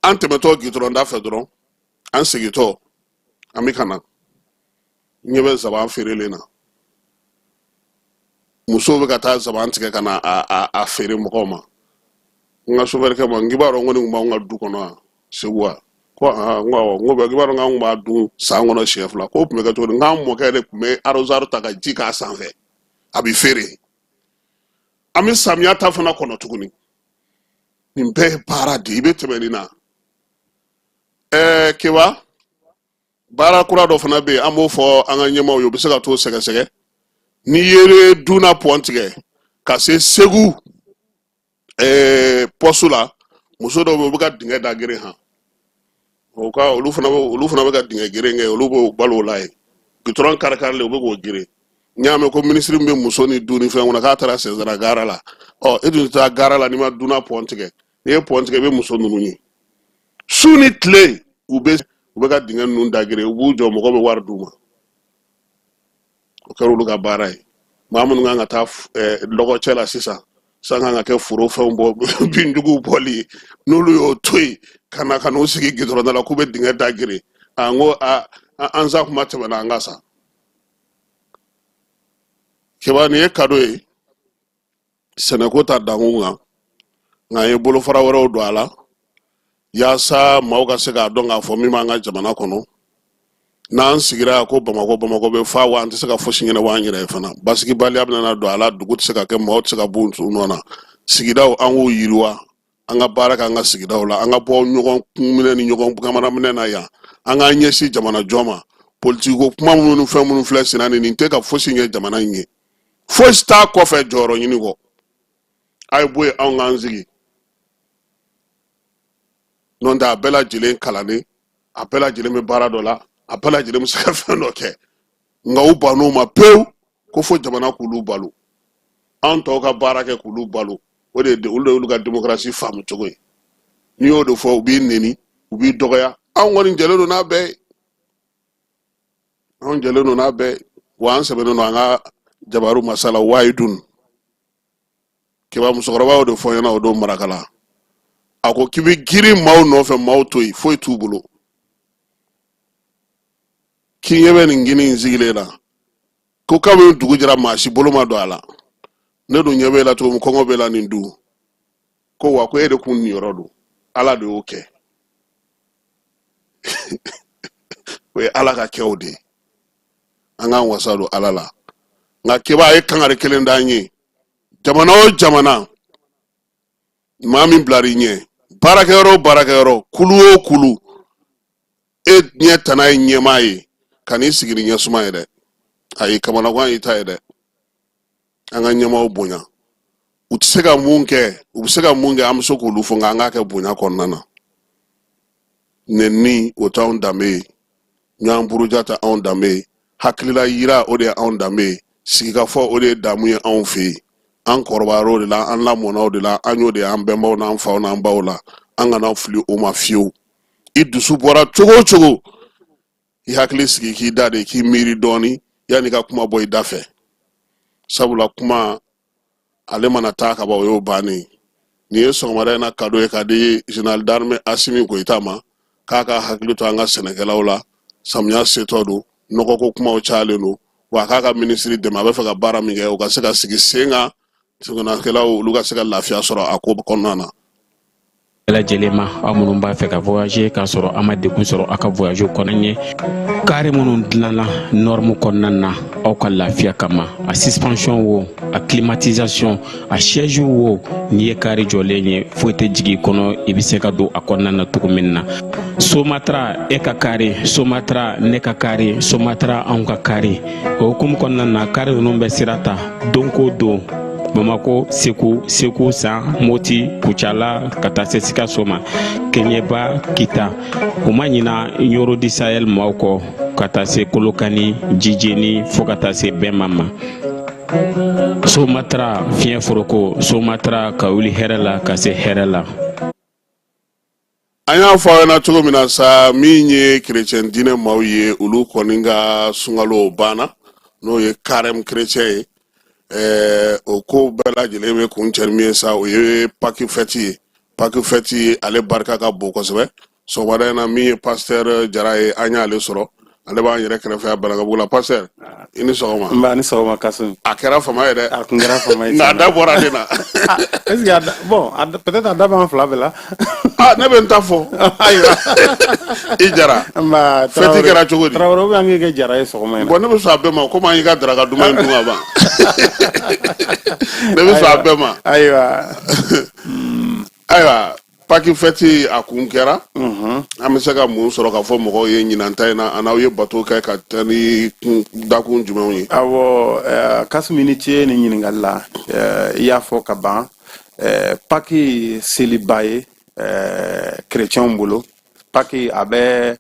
An tɛmɛtɔ gitɔrɔnda fɛ dɔrɔn, an segintɔ, an bɛ ka na, ɲɛ bɛ zaban feerelen na. Musow bɛ ka taa zaban tigɛ ka na a feere mɔgɔw ma. N ka sofɛrikɛ ma, n k'i b'a dɔn ko nin tun b'anw ka du kɔnɔ yan Segu wa? Ko aa. N ko awɔ. N ko bɛ k'i b'a dɔn k'an tun b'a dun san kɔnɔ siɲɛ fila. K'o tun bɛ kɛ cogo di? N k'an mɔkɛ de tun bɛ arrosoir ta ka ji k'a sanfɛ, a bɛ feere. An bɛ samiya ta fana kɔnɔ tuguni. Nin bɛɛ ye baara de ye. I bɛ tɛmɛ nin na. Ɛɛ Keba, baara kura dɔ fana bɛ yen, an b'o fɔ an ka ɲɛmaaw ye, u bɛ se ka t'o sɛgɛsɛgɛ. N'i ye Duna pɔn tigɛ ka se Segu pɔsu la, muso dɔw bɛ yen, u bɛ ka dingɛ da geren han. O ka olu fana bɛ ka dingɛ geren kɛ, olu b'o balo o la yen. Gitɔrɔn kari karilen, u bɛ k'o geren. N y'a mɛn ko minisiri min bɛ muso ni du ni fɛn kɔnɔ, k'a taara sɛnsɛnna gara la. Ɔ, e dun tɛ taa gara la n'i ma Duna pɔn tigɛ. N'i ye pɔn tigɛ, i bɛ muso ninnu ye su ni tile, u bɛ ka dingɛ ninnu dagere. U b'u jɔ, mɔgɔ bɛ wari d'u ma. O kɛra olu ka baara ye. Maa minnu kan ka taa lɔgɔcɛ la sisan, san kan ka kɛ foro fɛnw bɔ, binjuguw bɔli ye, n'olu y'o to yen ka na ka n'u sigi gidɔrɔn da la k'u bɛ dingɛ dagere, a n ko a an sa kuma tɛmɛna, an ka sa. Keba, nin ye kado ye sɛnɛko ta dankun kan, nka an ye bolofara wɛrɛw don a la yaasa maaw ka se k'a dɔn k'a fɔ min b'an ka jamana kɔnɔ. N'an sigira yan ko Bamakɔ, Bamakɔ bɛ fa wa, an tɛ se ka fosi ɲɛnabɔ an yɛrɛ ye fana. Basigibaliya bɛna don a la, dugu tɛ se ka kɛ, maaw tɛ se ka bɔ u nɔ na. Sigidaw, an k'u yiriwa, an ka baara kɛ an ka sigidaw la, an ka bɔ ɲɔgɔn kunminɛ ni ɲɔgɔn kamanaminɛ na yan, an k'an ɲɛsin jamana jɔ ma. Politiko kuma minnu ni fɛn minnu filɛ senna nin, nin tɛ ka fosi ɲɛ jamana in ye, fosi t'a kɔfɛ jɔyɔrɔ ɲini kɔ. A ye bɔ yen, anw k'an sigi. N'o tɛ, a bɛɛ lajɛlen kalannen, a bɛɛ lajɛlen bɛ baara dɔ la, a bɛɛ lajɛlen bɛ se ka fɛn dɔ kɛ, nka u bann'o ma pewu ko fo jamana k'olu balo, anw tɔw ka baara kɛ k'olu balo. O de ye olu de y'olu ka démocratie faamu cogo ye. N'i y'o de fɔ, u b'i neni, u b'i dɔgɔya. Anw kɔni jɛlen don n'a bɛɛ ye, anw jɛlen don n'a bɛɛ ye wa. An sɛbɛnnen don an ka jabaru masala wayidun. Keba, musokɔrɔba y'o de fɔ n ɲɛna o don Marakala. A ko k'i bɛ girin maaw nɔfɛ, maaw to yen, foyi t'u bolo. K'i ɲɛ bɛ nin gini in sigilen na, ko kabini dugu jɛra, maa si bolo ma don a la. Ne dun ɲɛ b'e la cogo min, kɔngɔ b'e la nin dun. Ko wa, ko e de kun niyɔrɔ don, Ala de y'o kɛ. O ye Ala ka kɛw de ye. An k'an wasa don Ala la. Nka Keba, a ye kangari kelen d'an ye. Jamana o jamana, maa min bilar'i ɲɛ, baarakɛyɔrɔ o baarakɛyɔrɔ, kulu o kulu, e ɲɛ tana ye ɲɛmaa ye, ka n'i sigi ni ɲɛsuma ye dɛ. Ayi, kamanagan y'i ta ye dɛ. An ka ɲɛmaaw bonya. U tɛ se ka mun kɛ, u bɛ se ka mun kɛ, an bɛ se k'olu fɔ, nka an k'a kɛ bonya kɔnɔna na. Nɛni, o t'anw danbe ye. Ɲɔgɔn buruja tɛ anw danbe ye. Hakilila yira, o de ye anw danbe ye. Sigikafɔ, o de ye damu ye anw fɛ yen. An kɔrɔbayara o de la, an lamɔna o de la, an y'o de ye an bɛnbaw n'an faw n'an baw la. An kana fili o ma fiyewu. I dusu bɔra cogo o cogo, i hakili sigi, k'i da de, k'i miiri dɔɔni yanni i ka kuma bɔ i da fɛ, sabula kuma ale mana taa ka ban, o y'o bannen. Nin ye sɔgɔmada in na kado ye ka di général d'armée Asimi Goyita ma, k'a ka hakili to an ka sɛnɛkɛlaw la. Samiya setɔ don, nɔgɔko kumaw cayalen don, wa a k'a ka minisiri dɛmɛ, a bɛ fɛ ka baara min kɛ, o ka se ka sigi sen kan, sɛnɛkɛlaw olu ka se ka lafiya sɔrɔ a ko kɔnɔna na. Bɛɛ lajɛlen ma, aw minnu b'a fɛ ka voyager k'a sɔrɔ a ma degun sɔrɔ aw ka voyage kɔnɔ, ɲɛ kari minnu dilanna norme kɔnɔna na aw ka lafiya kama, a suspension wo, a climatisation, a siège wo, n'i ye kari jɔlen ye, foyi tɛ jigin i kɔnɔ, i bɛ se ka don a kɔnɔna na cogo min na. Somatra, e ka kari Somatra, ne ka kari Somatra, anw ka kari. O hukumu kɔnɔna na, kari ninnu bɛ sira ta don ko don, Bamako, Segu, Segu San, Moti, Kucala, ka taa se Sikaso ma, Keɲeba, Kita. U ma ɲina Ɲoro du Sahel maaw kɔ, ka taa se Kolokani, Jijeni, fo ka taa se Bɛnma ma. Somatra fiɲɛ foroko, Somatra ka wuli hɛrɛ la ka se hɛrɛ la. An y'a fɔ aw ɲɛna cogo min na sa, min ye kerecɛn diinɛ maaw ye, olu kɔni ka sunkalo banna, n'o ye carême chrétien ye. O ko bɛɛ lajɛlen bɛ kuncɛ ni min ye sa, o ye Pâques fête ye. Pâques fête, ale barika ka bon kosɛbɛ. Sɔgɔmada in na, min ye pasteur Jara ye, an y'ale sɔrɔ, ale b'an yɛrɛ kɛrɛfɛ yan Banankabugu la. Pasteur, i ni sɔgɔma. Nba, ni sɔgɔma Kasum. A kɛra fama ye dɛ. A kun kɛra fama ye. Nka a da bɔra ne na. Est ce que a da, bon, a peut-être a da b'an fila bɛɛ la. Ah, ne bɛ n ta fɔ. Ayiwa. I Jara. Nba. Fête kɛra cogo di? Tarawele, ou bien an k'i kɛ Jara ye sɔgɔma in na. Bon, ne bɛ sɔn a bɛɛ ma, komi an y'i ka daraka duman in dun ka ban. Ne bɛ sɔn a bɛɛ ma. Ayiwa. Ayiwa, Pâques fête a kun kɛra. An bɛ se ka mun sɔrɔ k'a fɔ mɔgɔw ye ɲinan ta in na, an'aw ye bato kɛ ka taa ni dakun jumɛnw ye? Awɔ, Kasum, i ni ce nin ɲininkali la. I y'a fɔ ka ban, Pâques seliba ye kerecɛnw bolo. Pâques a bɛ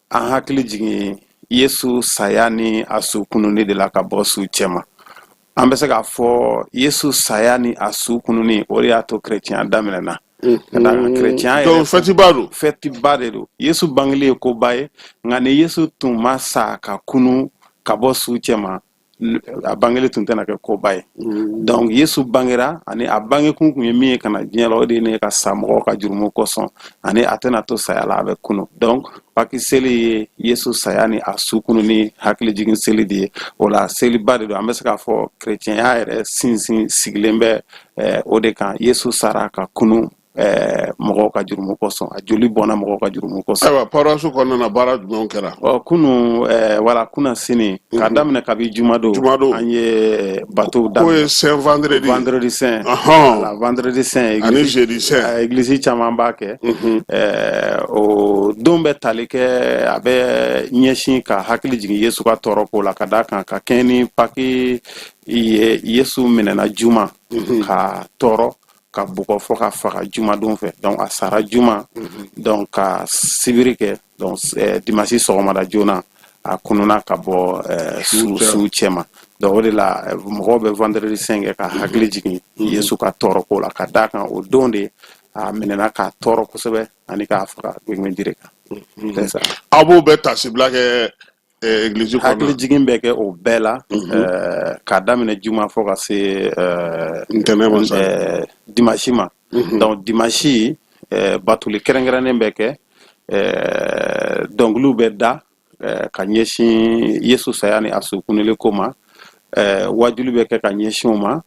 an hakili jigin Yesu saya ni a su kununni de la ka bɔ su cɛma. An bɛ se k'a fɔ Yesu saya ni a su kununni, o de y'a to kerecɛnya daminɛna. Ka d'a kan kerecɛnya yɛrɛ, donc fɛtiba don. Fɛtiba de don. Yesu bangeli ye koba ye, nka ni Yesu tun ma sa ka kunu ka bɔ su cɛma, a bangeli tun tɛna kɛ koba ye. Donc Yesu bangera, ani a bangekun kun ye min ye ka na diɲɛ la, o de ye ne ka sa mɔgɔw ka jurumu kosɔn, ani a tɛna to saya la, a bɛ kunu. Donc Paki seli ye Yesu saya ni a su kunu ni hakili jigin seli de ye. O la seliba de don. An bɛ se k'a fɔ kerecɛnya yɛrɛ sinsin sigilen bɛ o de kan. Yesu sara ka kunu mɔgɔw ka jurumu kosɔn, a joli bɔnna mɔgɔw ka jurumu kosɔn. Ayiwa, paroisse kɔnɔna na, baara jumɛnw kɛra? Ɔ, kunu, wala kunasini, k'a daminɛ kabi jumadon, jumadon an ye batow daminɛ. K'o ye saint vendredi. Vendredi saint. Voilà, vendredi saint ani jeudi saint. Église caman b'a kɛ. O don bɛ tali kɛ, a bɛ ɲɛsin ka hakili jigin Yesu ka tɔɔrɔ ko la, ka d'a kan ka kɛɲɛ ni Paki ye, Yesu minɛna juma ka tɔɔrɔ, ka bugɔ fo ka faga jumadon fɛ. Donc a sara juma, donc ka sibiri kɛ, donc dimanche sɔgɔmada joona a kununa ka bɔ su cɛma. Donc o de la mɔgɔw bɛ vendredi saint kɛ ka hakili jigin Yesu ka tɔɔrɔ ko la, ka d'a kan o don de a minɛna k'a tɔɔrɔ kosɛbɛ ani k'a faga gengenjiri kan. C'est ça. Aw b'o bɛɛ tasibila kɛ église kɔnɔ? Hakili jigin bɛ kɛ o bɛɛ la, k'a daminɛ juma fo ka se ntɛnɛn ma sa. Dimanche ma. Donc dimanche, batoli kɛrɛnkɛrɛnnen bɛ kɛ, dɔnkiliw bɛ da ka ɲɛsin Yesu saya ni a su kunuli ko ma, wajuli bɛ kɛ ka ɲɛsin o ma.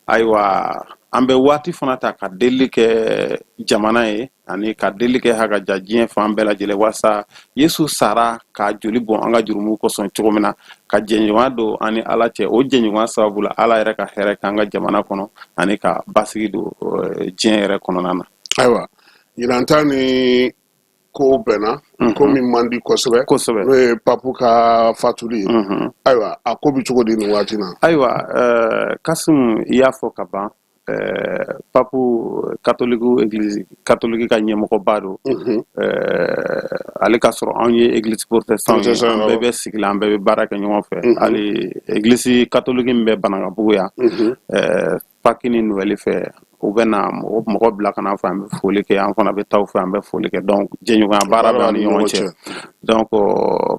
Ayiwa, an bɛ waati fana ta ka delili kɛ jamana ye, ani ka delili kɛ ha ka ja diɲɛ fan bɛɛ lajɛlen, walasa Yesu sara k'a joli bɔn an ka jurumu kosɔn cogo min na, ka jɛɲɔgɔnya don an ni Ala cɛ, o jɛɲɔgɔnya sababu la Ala yɛrɛ ka hɛrɛ k'an ka jamana kɔnɔ, ani ka basigi don diɲɛ yɛrɛ kɔnɔna na. Ayiwa, ɲinan ta ni Ko bɛnna ko min man di kosɛbɛ kosɛbɛ, n'o ye papu ka fatuli ye. Ayiwa, a ko bɛ cogo di nin waati na? Ayiwa, Kasimu, i y'a fɔ ka ban, papu, katoliku, église catholique ka ɲɛmɔgɔba don. Ale ka sɔrɔ anw ye église protestant ye, an bɛɛ bɛ sigi la, an bɛɛ bɛ baara kɛ ɲɔgɔn fɛ. Hali église catholique min bɛ Banankabugu yan, Pâques ni Noël fɛ, u bɛ na mɔgɔ bila ka na fɛ, an bɛ foli kɛ, an fana bɛ taa u fɛ, an bɛ foli kɛ. Donc jɛɲɔgɔnya baara bɛ an ni ɲɔgɔn cɛ. Donc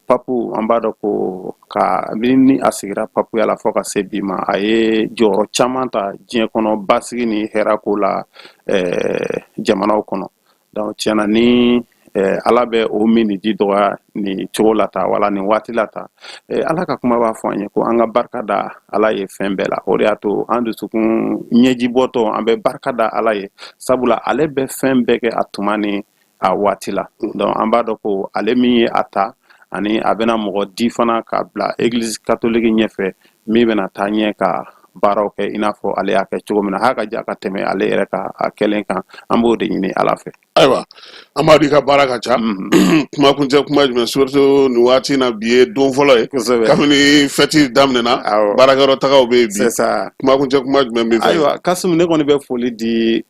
papu, an b'a dɔn ko ka ni a sigira papuya la fɔ ka se bi ma, a ye jɔyɔrɔ caman ta diɲɛ kɔnɔ basigi ni hɛrɛ ko la, jamanaw kɔnɔ. Donc tiɲɛna, ni Ala bɛ o min ji dɔgɔya nin cogo la ta wala nin waati la ta, Ala ka kuma b'a fɔ an ye ko an ka barika da Ala ye fɛn bɛɛ la. O de y'a to an dusukun ɲɛji bɔtɔ, an bɛ barika da Ala ye, sabula ale bɛ fɛn bɛɛ kɛ a tuma ni a waati la. Donc an b'a dɔn ko ale min ye a ta, ani a bɛna mɔgɔ di fana ka bila église catholique ɲɛfɛ, min bɛna taa ɲɛ ka baaraw kɛ i n'a fɔ ale y'a kɛ cogo min na, h'a ka ja ka tɛmɛ ale yɛrɛ ka a kɛlen kan. An b'o de ɲini Ala fɛ. Ayiwa, an b'a dɔn i ka baara ka ca. Kuma kuncɛ kuma jumɛn, surtout nin waati na, bi ye don fɔlɔ ye kabini fɛti daminɛna, baarakɛyɔrɔ tagaw bɛ yen bi. Kuma kuncɛ kuma jumɛn bɛ fɛ? Ayiwa Kasimu, ne kɔni bɛ foli di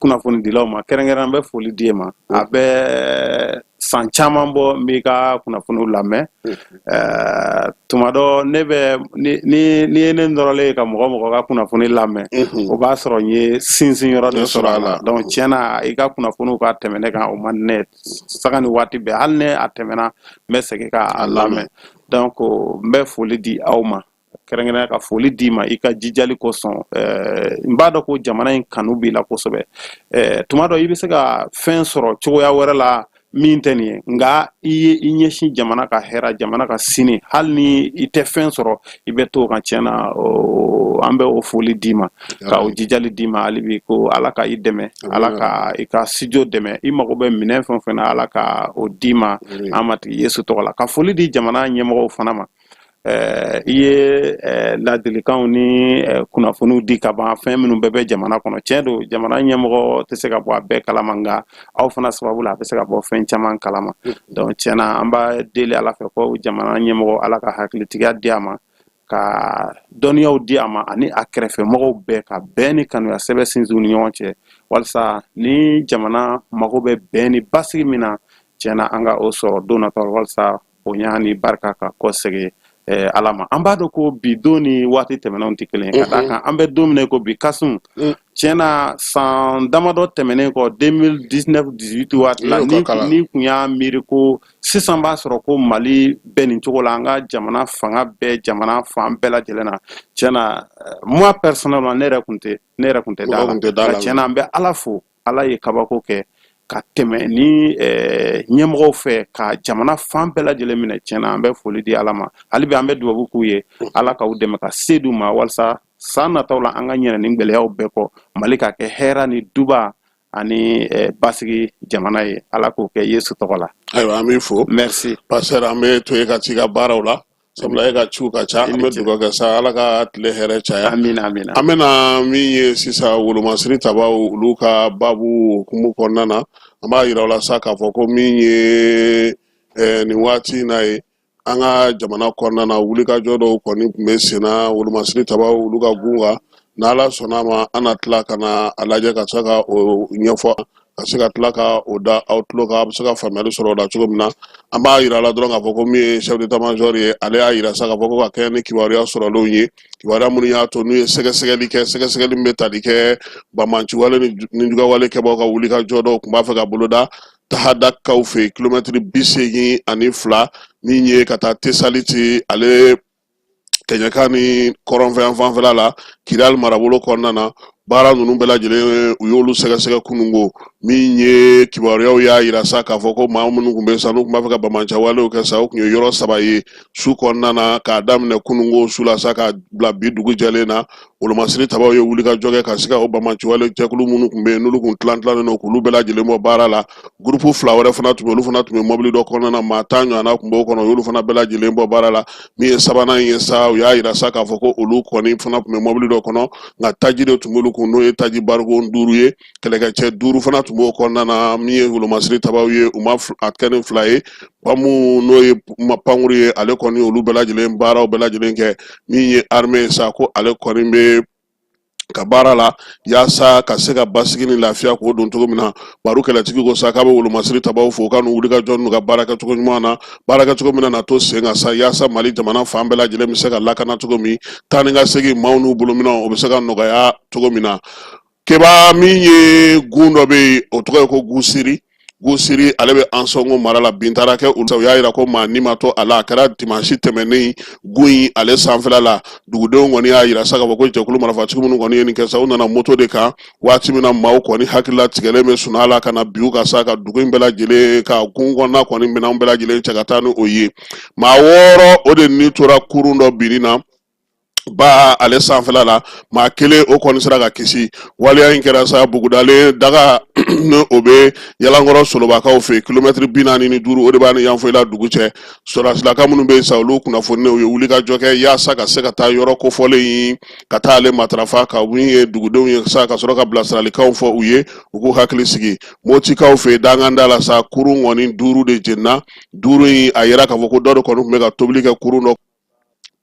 kunnafonidilaw ma, kɛrɛnkɛrɛn bɛ foli di e ma. A bɛ san caman bɔ n b'i ka kunnafoniw lamɛn. Tuma dɔ ne bɛ ni ye ne nɔrɔlen ye ka mɔgɔ ka kunnafoni lamɛn, o b'a sɔrɔ n ye sinsin yɔrɔ de sɔrɔ a la. Donc tiɲɛna, i ka kunnafoniw ka tɛmɛ ne kan, o man di ne ye saga ni waati bɛɛ. Hali ne a tɛmɛna, n bɛ segin k'a lamɛn. Donc n bɛ foli di aw ma, kɛrɛnkɛrɛnnenya ka foli d'i ma i ka jijali kosɔn. N b'a dɔn ko jamana in kanu b'i la kosɛbɛ. Tuma dɔ i bɛ se ka fɛn sɔrɔ cogoya wɛrɛ la min tɛ nin ye, nka i ye i ɲɛsin jamana ka hɛrɛ, jamana ka sini, hali ni i tɛ fɛn sɔrɔ, i bɛ to o kan. Tiɲɛ na, an bɛ o foli d'i ma ka o jijali d'i ma hali bi, ko Ala ka i dɛmɛ, Ala ka i ka studio dɛmɛ, i mago bɛ minɛn fɛn o fɛn na, Ala ka o d'i ma an Matigi Yesu tɔgɔ la. Ka foli di jamana ɲɛmɔgɔw fana ma. I ye ladilikanw ni kunnafoniw di ka ban, fɛn minnu bɛɛ bɛ jamana kɔnɔ. Tiɲɛ don, jamana ɲɛmɔgɔ tɛ se ka bɔ a bɛɛ kalama, nka aw fana sababu la, a bɛ se ka bɔ fɛn caman kalama. Donc tiɲɛna, an b'a deli Ala fɛ ko jamana ɲɛmɔgɔ, Ala ka hakilitigiya di a ma, ka dɔnniyaw di a ma ani a kɛrɛfɛ mɔgɔw bɛɛ, ka bɛn ni kanuya sɛbɛ sinsin u ni ɲɔgɔn cɛ, walasa ni jamana mago bɛ bɛn ni basigi min na, tiɲɛna, an ka o sɔrɔ don nataw, walasa bonya ni barika ka kɔsegin Ala ma. An b'a dɔn ko bi don ni waati tɛmɛnenw tɛ kelen ye, ka d'a kan an bɛ don min na ko bi, Kasimu, tiɲɛna, san damadɔ tɛmɛnen kɔ, 2019 18 waati la, ni kun y'a miiri ko sisan b'a sɔrɔ ko Mali bɛ nin cogo la, an ka jamana fanga bɛɛ, jamana fan bɛɛ lajɛlen na, tiɲɛna, moi personnellement, ne yɛrɛ kun tɛ ne yɛrɛ kun tɛ da la. Tiɲɛna, an bɛ Ala fo, Ala ye kabako kɛ ka tɛmɛ ni ɲɛmɔgɔw fɛ ka jamana fan bɛɛ lajɛlen minɛ. Tiɲɛna, an bɛ foli di Ala ma hali bi, an bɛ dubabu k'u ye, Ala k'u dɛmɛ ka se d'u ma, walasa san nataw la, an ka ɲinɛ ni gɛlɛyaw bɛɛ kɔ, Mali ka kɛ hɛrɛ ni duba ani basigi jamana ye. Ala k'o kɛ Yesu tɔgɔ la. Ayiwa, an b'i fo. Merci. Pasteur, an bɛ to e ka t'i ka baaraw la, sabula e ka ciw ka ca. An bɛ dugawu kɛ sa, Ala ka tile hɛrɛ caya. Amina, amina. An bɛna min ye sisan, wolomasiri tabaw, olu ka babu hukumu kɔnɔna na, an b'a yira u la sa k'a fɔ ko min ye nin waati in na ye, an ka jamana kɔnɔna na, wulikajɔ dɔw kɔni tun bɛ senna wolomasiri tabaw olu ka gun kan. N'Ala sɔnna a ma, an na tila ka na a lajɛ ka se ka o ɲɛfɔ, ka se ka tila ka o da aw tulo kan, a bɛ se ka faamuyali sɔrɔ o la cogo min na. An b'a yira la dɔrɔn k'a fɔ ko min ye chef d'état major ye, ale y'a yira sa k'a fɔ ko ka kɛɲɛ ni kibaruya sɔrɔlenw ye, kibaruya minnu y'a to n'u ye sɛgɛsɛgɛli kɛ, sɛgɛsɛgɛli min bɛ tali kɛ banbaanciwale ni nijuguyawale kɛbaaw ka wulikajɔ dɔw tun b'a fɛ ka boloda Tahadakaw fɛ yen, kilomɛtiri 82 min ye ka taa Tesaliti, ale kɛɲɛka ni kɔrɔnfɛ fanfɛla la, Kidali marabolo kɔnɔna na. Baara ninnu bɛɛ lajɛlen, u y'olu sɛgɛsɛgɛ kununko. Min ye kibaruyaw y'a yira sa k'a fɔ ko maa minnu tun bɛ sa, n'u tun b'a fɛ ka banbaanciwalew kɛ sa, o tun ye yɔrɔ saba ye su kɔnɔna na, k'a daminɛ kununko su la sa k'a bila bi dugu jɛlen na. Wolomasiri tabaw ye wulikajɔ kɛ ka se ka o banbaanciwale jɛkulu minnu tun bɛ yen, n'olu tun tilan tilannen don, k'olu bɛɛ lajɛlen bɔ baara la. Gurupu fila wɛrɛ fana tun bɛ, olu fana tun bɛ mɔbili dɔ kɔnɔna na, maa 10 ɲɔgɔnna tun b'o kɔnɔ, u y'olu fana bɛɛ lajɛlen bɔ baara la. Min ye sabanan ye sa, u y'a yira sa k'a fɔ ko olu kɔni fana tun bɛ mɔbili dɔ kɔnɔ, nka taji de tun b'olu kun, n'o ye taji barikon 5 ye. Kɛlɛkɛcɛ 5 fana tun b'o kɔnɔna na. Min ye wolomasiri tabaw ye, u ma a kɛ ni 2 ye. Pamu, n'o ye pankuru ye, ale kɔni olu bɛɛ lajɛlen baaraw bɛɛ lajɛlen kɛ. Min ye armée ye sa, ko ale kɔni bɛ ka baara la yaasa ka se ka basigi ni lafiya k'o don cogo min na. Baro kɛlɛtigi ko sa k'a bɛ wolomasiri tabaw fo ka n'u wulikajɔ n'u ka baara kɛcogo ɲuman na, baara kɛcogo min na to sen kan sa, yaasa Mali jamana fan bɛɛ lajɛlen bɛ se ka lakana cogo min, taa ni ka segin maaw n'u bolominɛnw, o bɛ se ka nɔgɔya cogo min na. Keba, min ye gun dɔ bɛ yen, o tɔgɔ ye ko Gusiri. Gusiri, ale bɛ Ansɔngo mara la. Bin taara kɛ olu, u y'a jira ko maa ni ma to a la. A kɛra dimansi tɛmɛnen gun in ale sanfɛla la. Dugudenw kɔni y'a jira sa k'a fɔ ko jɛkulu marifatigi minnu kɔni ye nin kɛ sa, u nana moto de kan. Waati min na maaw kɔni hakilila tigɛlen bɛ sunɔgɔ la, ka na bin u kan sa, ka dugu in bɛɛ lajɛlen ka gun kɔnɔna kɔni minɛnw bɛɛ lajɛlen cɛ ka taa ni o ye. Maa 6, o de ni tora kurun dɔ binni na ba ale sanfɛla la. Maa kelen, o kɔni sera ka kisi. Waleya in kɛra sa Bugudalen daga, ni o bɛ Yalankɔrɔ Solobakaw fɛ, kilomɛtiri 45, o de b'a ni Yanfolila dugu cɛ. Sɔrɔdasilaka minnu bɛ yen sa, olu kunnafoninen, u ye wulikajɔ kɛ yaasa ka se ka taa yɔrɔ kofɔlen in, ka taa ale matarafa, ka min ye dugudenw ye sa, ka sɔrɔ ka bilasiralikanw fɔ u ye, u k'u hakili sigi. Motikaw fɛ danganda la sa, kurun kɔni 5 de jenina. 5 in, a yira k'a fɔ ko dɔ de kɔni tun bɛ ka tobili kɛ kurun dɔ,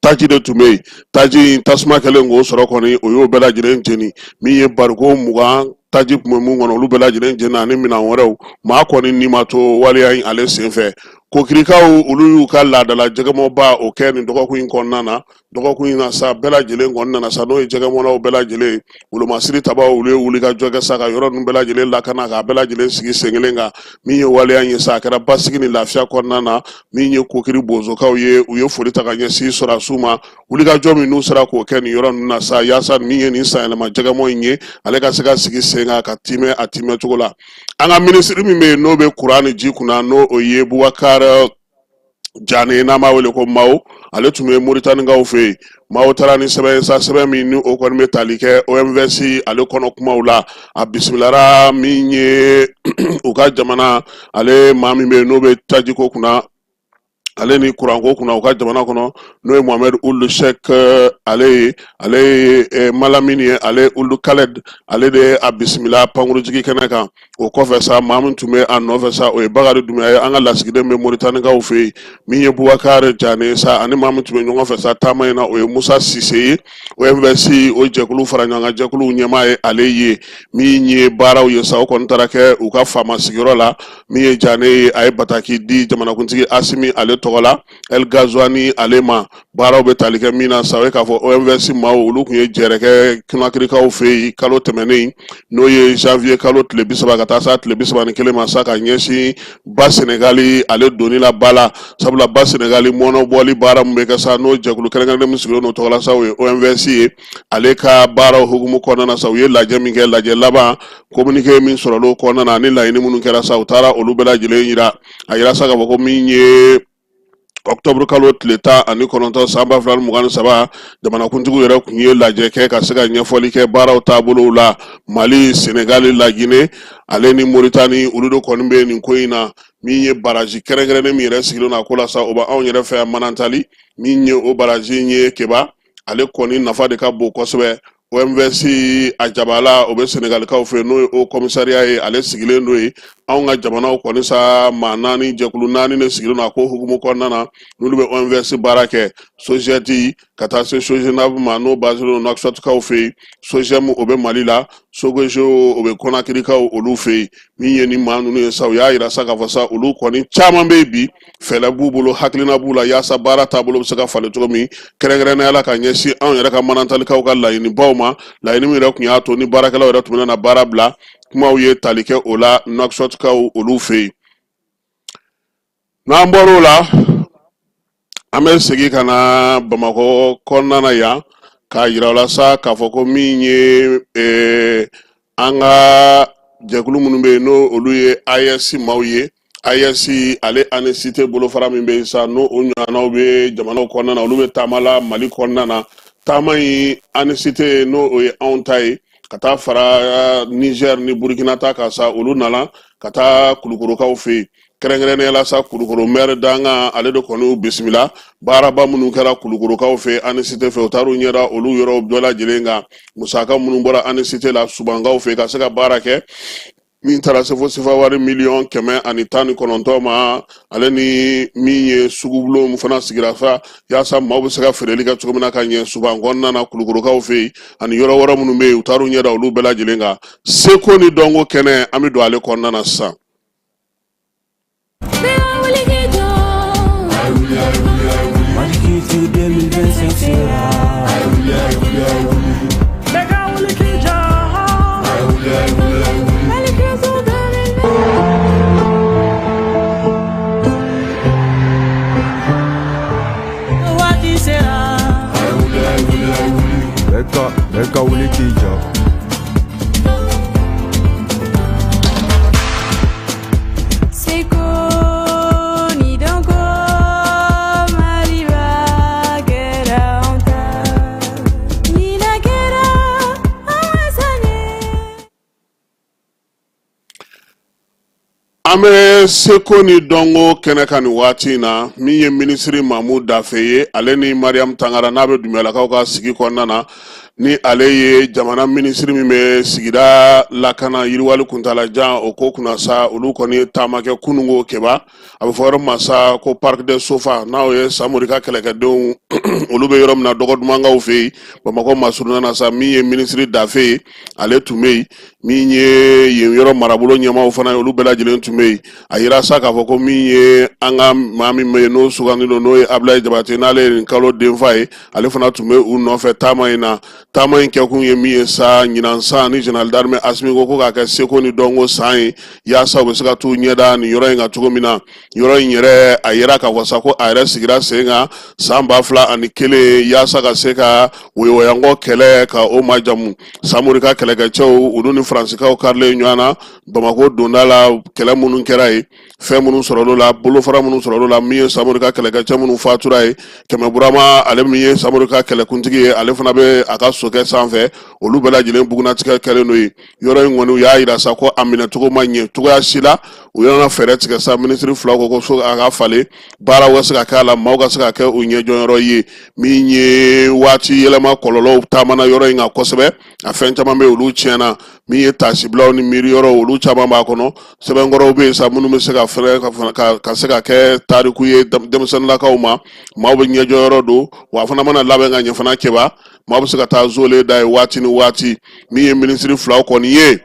taji de tun bɛ yen. Taji in tasuma kɛlen k'o sɔrɔ kɔni, o y'o bɛɛ lajɛlen jeni. Min ye bariko 20 taji tun bɛ mun kɔnɔ, olu bɛɛ lajɛlen jenina ani minɛn wɛrɛw. Maa kɔni ni ma to waleya in ale senfɛ. Kokirikaw, olu y'u ka laadala jɛgɛmɔba o kɛ nin dɔgɔkun in kɔnɔna na. Dɔgɔkun in na sa, bɛɛ lajɛlen kɔni nana sa, n'o ye jɛgɛmɔnaw bɛɛ lajɛlen, wolomasiri tabaw, olu ye wulikajɔ kɛ sa ka yɔrɔ ninnu bɛɛ lajɛlen lakana, k'a bɛɛ lajɛlen sigi sen kelen kan. Min ye waleya in ye sa, a kɛra basigi ni lafiya kɔnɔna na. Min ye Kokiri bozokaw ye, u ye foli ta ka ɲɛsin sɔrɔdasiw ma, wulikajɔ min n'u sera k'o kɛ nin yɔrɔ ninnu na sa, yaasa min ye nin sanyɛlɛma jɛgɛmɔ in ye, ale ka se ka sigi sen kan ka timɛ a timɛ cogo la. An ka minisiri min bɛ yen, n'o bɛ kuran ni ji kunna, n'o o ye Bubakari Jane, n'an b'a wele ko Mawo, ale tun bɛ Moritanikaw fɛ yen. Mawo taara ni sɛbɛn ye sa, sɛbɛn min ni o kɔni bɛ tali kɛ OMVS ale kɔnɔ kumaw la. A bisimilara min ye u ka jamana ale maa min bɛ yen, n'o bɛ tajiko kunna ale ni kuranko kunna u ka jamana kɔnɔ, n'o ye Mohamed Ould Cheikh ale ye, ale ye Malamini ye, ale Ould Khaled, ale de ye a bisimila pankurujigi kɛnɛ kan. O kɔfɛ sa, maa min tun bɛ a nɔfɛ sa, o ye Bakari Dunbiya ye, an ka lasigiden bɛ Moritanikaw fɛ yen. Min ye Bubakari Jane sa, ani maa min tun bɛ ɲɔgɔn fɛ sa taama in na, o ye Musa Sise ye, OMVS o jɛkulu fara ɲɔgɔn kan jɛkuluw ɲɛmaa ye ale ye. Min ye baaraw ye sa, o kɔni taara kɛ u ka faama sigiyɔrɔ la. Min ye Jane ye, a ye bataki di jamanakuntigi Asimi ale tɔgɔ la, El Gazuani ale ma. Baaraw bɛ tali kɛ min na sa, o ye k'a fɔ OMVS maaw, olu tun ye jɛrɛ kɛ Konakirikaw fɛ yen kalo tɛmɛnen, n'o ye janvier kalo tile 30 ka taa sa tile 31 ma sa, ka ɲɛsin ba Senegali ale donni la ba la. Sabula ba Senegali mɔnɔbɔli baara min bɛ kɛ sa, n'o jɛkulu kɛrɛnkɛrɛnnen min sigilen don tɔgɔ la sa, o ye OMVS ye. Ale ka baaraw hukumu kɔnɔna na sa, u ye lajɛ min kɛ, lajɛ laban communiqué min sɔrɔla o kɔnɔna na, ani laɲini minnu kɛra sa, u taara olu bɛɛ lajɛlen yira. A yira sa k'a fɔ ko min ye octobre kalo tile 19 san 2023, jamanakuntigiw yɛrɛ tun ye lajɛ kɛ ka se ka ɲɛfɔli kɛ baaraw taabolow la. Mali, Senegali, Lagine ale ni Moritani, olu de kɔni bɛ nin ko in na. Min ye baraji kɛrɛnkɛrɛnnen min yɛrɛ sigilen don a ko la sa, o bɛ anw yɛrɛ fɛ yan Manantali. Min ye o baraji in ye, Keba, ale kɔni nafa de ka bon kosɛbɛ. OMVS a jabala, o bɛ Senegalikaw fɛ, n'o ye haut commissariat ye, ale sigilen don yen. Anw ka jamanaw kɔni sa, maa naani, jɛkulu naani de sigilen don a ko hukumu kɔnɔna na, n'olu bɛ OMVS baara kɛ: SOGETI ka taa se SOGENAV ma, n'o basé don Nouakchottkaw fɛ yen, SOGEM, o bɛ Mali la, SOGEGEO, o bɛ Konakirikaw olu fɛ yen. Min ye ni maa ninnu ye sa, u y'a yira sa k'a fɔ sa, olu kɔni caman bɛ yen bi, fɛɛrɛ b'u bolo, hakilina b'u la yaasa baara taabolo bɛ se ka falen cogo min, kɛrɛnkɛrɛnnenya la ka ɲɛsin anw yɛrɛ ka Manantalikaw ka laɲinibaw ma, laɲini min yɛrɛ tun y'a to ni baarakɛlaw yɛrɛ tun bɛna na baara bila. Kumaw ye tali kɛ o la Nouakchottkaw olu fɛ yen. N'an bɔr'o la, an bɛ segin ka na Bamakɔ kɔnɔna na yan, k'a yira o la sa k'a fɔ ko min ye an ka jɛkulu minnu bɛ yen, n'o olu ye AES maaw ye, AES ale ANECT bolofara min bɛ yen sa, n'o o ɲɔgɔnnaw bɛ jamanaw kɔnɔna na, olu bɛ taama la Mali kɔnɔna na. Taama in, ANECT, n'o o ye anw ta ye, ka taa fara Niger ni Burkina ta kan sa, olu nana ka taa Kulukorokaw fɛ yen. Kɛrɛnkɛrɛnnenya la sa, Kulukoro maire dankan, ale de kɔni y'u bisimila. Baaraba minnu kɛra Kulukorokaw fɛ ANICT fɛ, u taar'u ɲɛda olu yɔrɔw bɛɛ lajɛlen kan. Musaka minnu bɔra ANICT la Subankaw fɛ ka se ka baara kɛ, min taara se fo sefa wari miliyɔn 119 ma, ale ni min ye sugubulon fana sigira fa yaasa maaw bɛ se ka feereli kɛ cogo min na ka ɲɛ Suban kɔnɔna na, Kulukorokaw fɛ yen ani yɔrɔ wɛrɛ minnu bɛ yen, u taar'u ɲɛda olu bɛɛ lajɛlen kan. Seko ni dɔnko kɛnɛ, an bɛ don ale kɔnɔna na sisan. Mali Culture 2025 sera. Bɛɛ ka wuli k'i jɔ. Mali Culture 2025. Waati sera. Bɛɛ ka wuli k'i jɔ. Seko ni dɔnko Maliba kɛra anw ta. Ɲinan kɛra an ka san ye. An bɛ seko ni dɔnko kɛnɛ kan nin waati in na. Min ye minisiri Mamu Dafe ye, ale ni Mariam Tangara n'a bɛ Dunbiyalakaw ka sigi kɔnɔna na, ni ale ye jamana minisiri min bɛ sigida lakana yiriwali kuntaalajan o ko kunna sa, olu kɔni ye taama kɛ kununko keba, a bɛ fɔ yɔrɔ ma sa ko Parc des Sofa, n'o ye Samori ka kɛlɛkɛdenw olu bɛ yɔrɔ min na Dɔgɔdumankaw fɛ yen Bamakɔ masurunna na sa. Min ye minisiri Dafe ye, ale tun bɛ yen. Min ye yen yɔrɔ marabolo ɲɛmaaw fana ye, olu bɛɛ lajɛlen tun bɛ yen. A yira sa k'a fɔ ko min ye an ka maa min bɛ yen n'o sugandi don, n'o ye Abulayi Jabate, n'ale ye nin kalo denfa ye, ale fana tun bɛ u nɔfɛ taama in na. Taama in kɛkun ye min ye sa, ɲinan san ni général d'armée Asimi ko k'a kɛ seko ni dɔnko san ye, yaasa u bɛ se ka t'u ɲɛda nin yɔrɔ in kan cogo min na. Yɔrɔ in yɛrɛ, a yira k'a fɔ sa ko a yɛrɛ sigira sen kan san 2001, yaasa ka se ka woyowayankɔ kɛlɛ ka o majamu. Samori ka kɛlɛkɛcɛw, olu ni Faransikaw karilen ɲɔgɔn na Bamakɔ donda la, kɛlɛ minnu kɛra yen, fɛn minnu sɔrɔl'o la, bolofara minnu sɔrɔl'o la, min ye Samori ka kɛlɛkɛcɛ minnu fatura ye, Kɛmɛ Burama, ale min ye Samori ka kɛlɛkuntigi ye, ale fana bɛ a ka sokɛ sanfɛ, olu bɛɛ lajɛlen bugunnatigɛ kɛlen don yen. Yɔrɔ in kɔni, u y'a yira sa ko a minɛcogo ma ɲɛ cogoya si la. U nana fɛɛrɛ tigɛ sa, minisiri fila ko fo a ka falen, baaraw ka se ka kɛ a la, maaw ka se ka kɛ u ɲɛjɔyɔrɔ ye. Min ye waati yɛlɛma kɔlɔlɔw taamana yɔrɔ in kan kosɛbɛ, a fɛn caman bɛ olu tiɲɛna. Min ye taasibilaw ni miiriyɔrɔw, olu caman b'a kɔnɔ. Sɛbɛnkɔrɔw bɛ yen sa minnu bɛ se ka fɛrɛ ka se ka kɛ tariku ye denmisɛnninlakaw ma. Maaw bɛ ɲɛjɔyɔrɔ don wa, a fana mana labɛn ka ɲɛ fana keba, maa bɛ se ka taa zole da ye waati ni waati. Min ye minisiri filaw kɔni ye,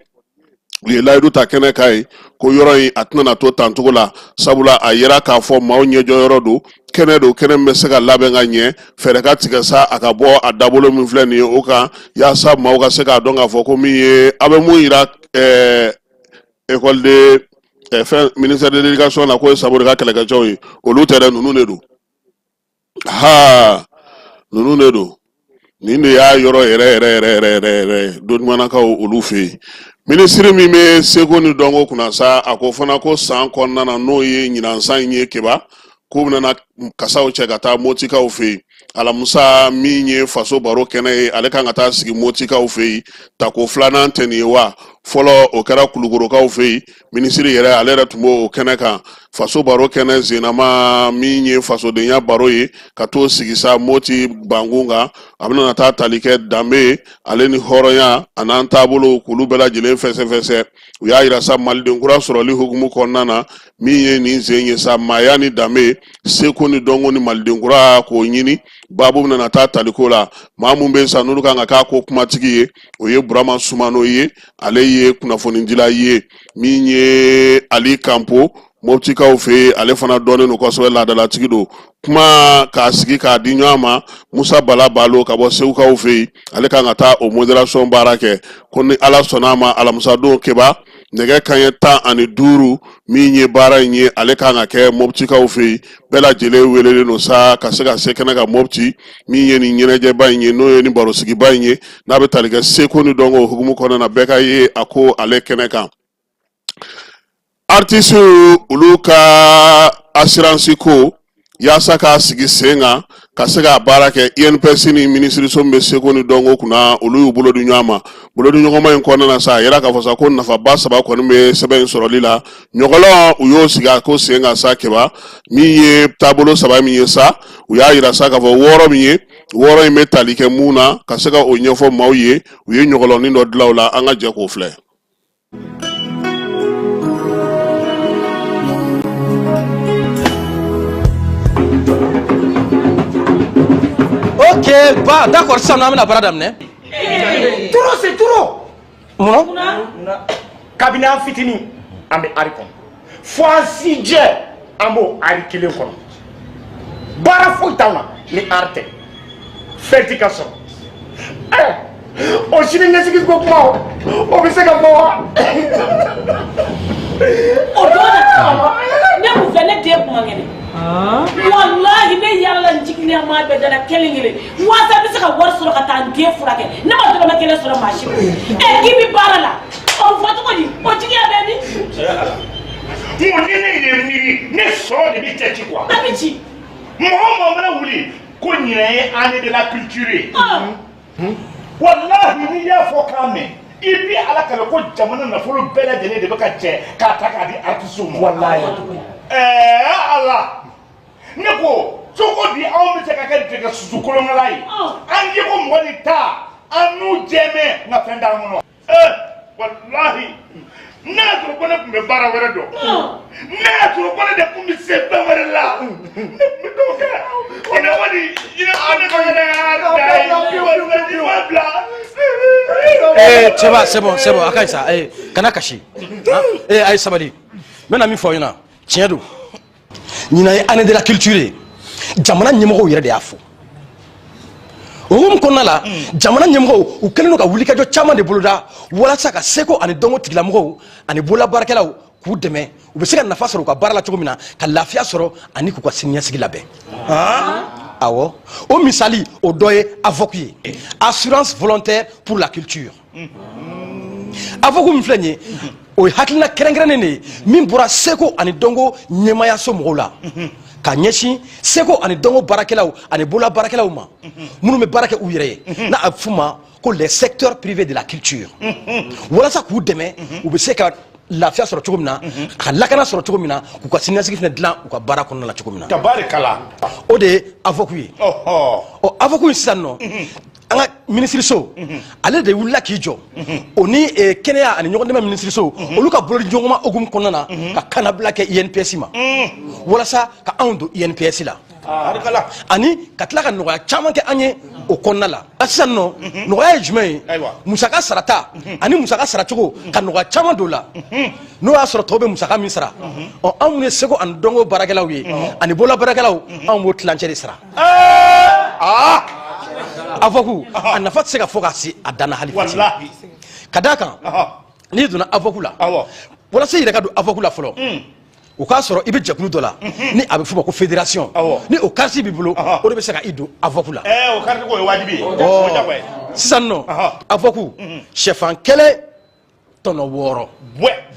u ye layidu ta kɛnɛ kan ye ko yɔrɔ in a tɛna to tan cogo la, sabula a yira k'a fɔ maaw ɲɛjɔyɔrɔ don, kɛnɛ don, kɛnɛ min bɛ se ka labɛn ka ɲɛ, fɛɛrɛ ka tigɛ sa a ka bɔ a dabolo min filɛ nin ye o kan, yaasa maaw ka se k'a dɔn k'a fɔ ko min ye a bɛ mun yira école de fɛn ministère de l'éducation na k'o ye Samori ka kɛlɛkɛcɛw ye, olu tɛ dɛ, ninnu de don. Ha, ninnu de don. Nin de y'a yɔrɔ yɛrɛ yɛrɛ yɛrɛ yɛrɛ yɛrɛ yɛrɛ ye Dodumannakaw olu fɛ yen. Minisiri min bɛ seko ni dɔnko kunna sa, a ko fana ko san kɔnɔna na, n'o ye ɲinan san in ye keba, k'u bɛna kasaw cɛ ka taa Motikaw fɛ yen. Alamisa min ye faso baro kɛnɛ ye, ale kan ka taa sigi Motikaw fɛ yen. Tako filanan tɛ nin ye wa? Fɔlɔ o kɛra Kulukorokaw fɛ yen. Minisiri yɛrɛ, ale yɛrɛ tun b'o kɛnɛ kan. Faso baro kɛnɛ zenama, min ye fasodenya baro ye, ka t'o sigi sa Moti bankun kan, a bɛna taa tali kɛ danbe ale ni hɔrɔnya an'an taabolo, k'olu bɛɛ lajɛlen fɛsɛfɛsɛ. U y'a yira sa Maliden kura sɔrɔli hukumu kɔnɔna na, min ye nin sen ye sa, maaya ni danbe, seko ni dɔnko ni Maliden kura k'o ɲini, baabu bɛna taa taliko la. Maa mun bɛ sa n'olu kan ka k'a ko kumatigi ye, o ye Burama Sumano ye, ale ye kunnafonidila ye. Min ye Ali Kanpo Moptikaw fɛ yen, ale fana dɔnnen don kosɛbɛ, laadalatigi don. Kuma k'a sigi k'a di ɲɔgɔn ma, Musa Bala Balo ka bɔ Segukaw fɛ yen, ale kan ka taa o modération baara kɛ. Ko ni Ala sɔnna a ma, alamisadon keba, nɛgɛ kanɲɛ 15, min ye baara in ye, ale kan ka kɛ Moptikaw fɛ yen. Bɛɛ lajɛlen welelen don sa ka se ka se kɛnɛ kan Mopti, min ye nin ɲɛnajɛba in ye, n'o ye nin barosigiba in ye, n'a bɛ tali kɛ seko ni dɔnko hukumu kɔnɔna na, bɛɛ ka ye a ko ale kɛnɛ kan. Artisiw olu ka assurance ko yaasa k'a sigi sen kan, ka se k'a baara kɛ INPS ni minisiriso min bɛ seko ni dɔnko kunna olu y'u bolo di ɲɔgɔn ma bolodiɲɔgɔnma in kɔnɔna na sa a yira k'a fɔ sa ko nafaba saba kɔni bɛ sɛbɛn in sɔrɔli la ɲɔgɔlɔn u y'o sigi a ko sen kan sa keba min ye taabolo saba min ye sa u y'a yira sa k'a fɔ wɔɔrɔ min ye wɔɔrɔ in bɛ tali kɛ mun na ka se ka o ɲɛfɔ maaw ye u ye ɲɔgɔlɔnnin dɔ dilan o la an ka jɛ k'o filɛ. Ok, ba, d'accord, sisan an bɛna baara daminɛ. Trop c'est trop. Mun na? Kabini an fitinin an bɛ art kɔnɔ fo an si jɛ an b'o art kelen kɔnɔ baara foyi t'anw na ni art tɛ fɛn ti ka sɔrɔ ɛ o sini ɲɛsigi ko kuma o o bɛ se ka bɔ wa. O don na ne kun filɛ ne den kun man kɛnɛ walahi ne yalala n jiginna maa bɛɛ dala kelen kelen waasa n bɛ se ka wari sɔrɔ ka taa n den furakɛ ne ma dɔrɔmɛ kelen sɔrɔ maa si bolo ɛ k'i bɛ baara la o bɛ fɔ cogo di o jigiya bɛ min. N ko ni ne ye miiri ne sɔrɔ de bɛ cɛ ci quoi. A bɛ ci. Mɔgɔ o mɔgɔ mana wuli ko ɲinɛ ye année de la culture ye. Walahi n'i y'a fɔ k'a mɛn i bi ala kale ko jamana nafolo bɛɛ lajɛlen de bɛ ka cɛ k'a ta k'a di artisiw ma. Walahi. Ɛɛ ala ne ko cogo di anw bɛ se ka kɛ dɛgɛ susu kolonkala ye an ye ko mɔgɔ ni ta an n'u jɛmɛ nka fɛn t'an kɔnɔ. Ee walahi n'a y'a sɔrɔ ko ne tun bɛ baara wɛrɛ dɔn n'a y'a sɔrɔ ko ne de tun bɛ se fɛn wɛrɛ la ne tun bɛ dɔw kɛ ɲinɛ kɔni ɲinɛ kɔni kɔni y'a da ye walahi ma bila. Eh, cɛba, c'est bon, c'est bon, a ka ɲi sa. Eh, kana kasi. Eh, a ye sabali. N bɛna min fɔ aw ɲɛna, tiɲɛ don. Ɲinan ye année de la culture ye. Jamana ɲɛmɔgɔw yɛrɛ de y'a fɔ. O hukumu kɔnɔna la, jamana ɲɛmɔgɔw u kɛlen don ka wulikajɔ caman de boloda walasa ka seko ani dɔnko tigilamɔgɔw ani bololabaarakɛlaw k'u dɛmɛ u bɛ se ka nafa sɔrɔ u ka baara la cogo min na ka lafiya sɔrɔ ani k'u ka siniɲɛsigi labɛn. Awɔ, o misali o dɔ ye AVOC ye, assurance volontaire pour la culture. AVOC min filɛ nin ye, o ye hakilina kɛrɛnkɛrɛnnen de ye min bɔra seko ani dɔnko ɲɛmaayaso mɔgɔw la ka ɲɛsin seko ani dɔnko baarakɛlaw ani bolola baarakɛlaw ma minnu bɛ baara kɛ u yɛrɛ ye, n'a a bɛ f'u ma ko les secteurs privés de la culture, walasa k'u dɛmɛ u bɛ se ka lafiya sɔrɔ cogo min na, ka lakana sɔrɔ cogo min na, k'u ka siniɲɛsigi fana dilan u ka baara kɔnɔna la cogo min na. Tabarikala. O de ye AVOC ye. Ɔ, AVOC in sisan nɔ, an ka minisiriso ale de wulila k'i jɔ, o ni kɛnɛya ani ɲɔgɔndɛmɛ minisiriso, olu ka bolodiɲɔgɔnma hukumu kɔnɔna na ka kannabila kɛ INPS ma walasa ka anw don INPS la ani ka tila ka nɔgɔya caman kɛ an ye o kɔnɔna la. Sisan nɔ, nɔgɔya ye jumɛn ye? Musaka sarata ani musaka saracogo ka nɔgɔya caman don la. N'o y'a sɔrɔ tɔw bɛ musaka min sara, ɔ, anw minnu ye seko ani dɔnko baarakɛlaw ye ani bolola baarakɛlaw, anw b'o tilancɛ de sara. AVOC a nafa tɛ se ka fɔ ka se a dan na hali fitinin. Ka d'a kan, n'i donna AVOC la, walasa i yɛrɛ ka don AVOC la fɔlɔ, o k'a sɔrɔ i bɛ jɛkulu dɔ la ni a bɛ f'o ma ko fédération, ni o carte b'i bolo, o de bɛ se ka i don AVOC la. O carte ko ye wajibi ye. O jagoya ye. Sisan nɔ, AVOC sɛfan kelen tɔnɔ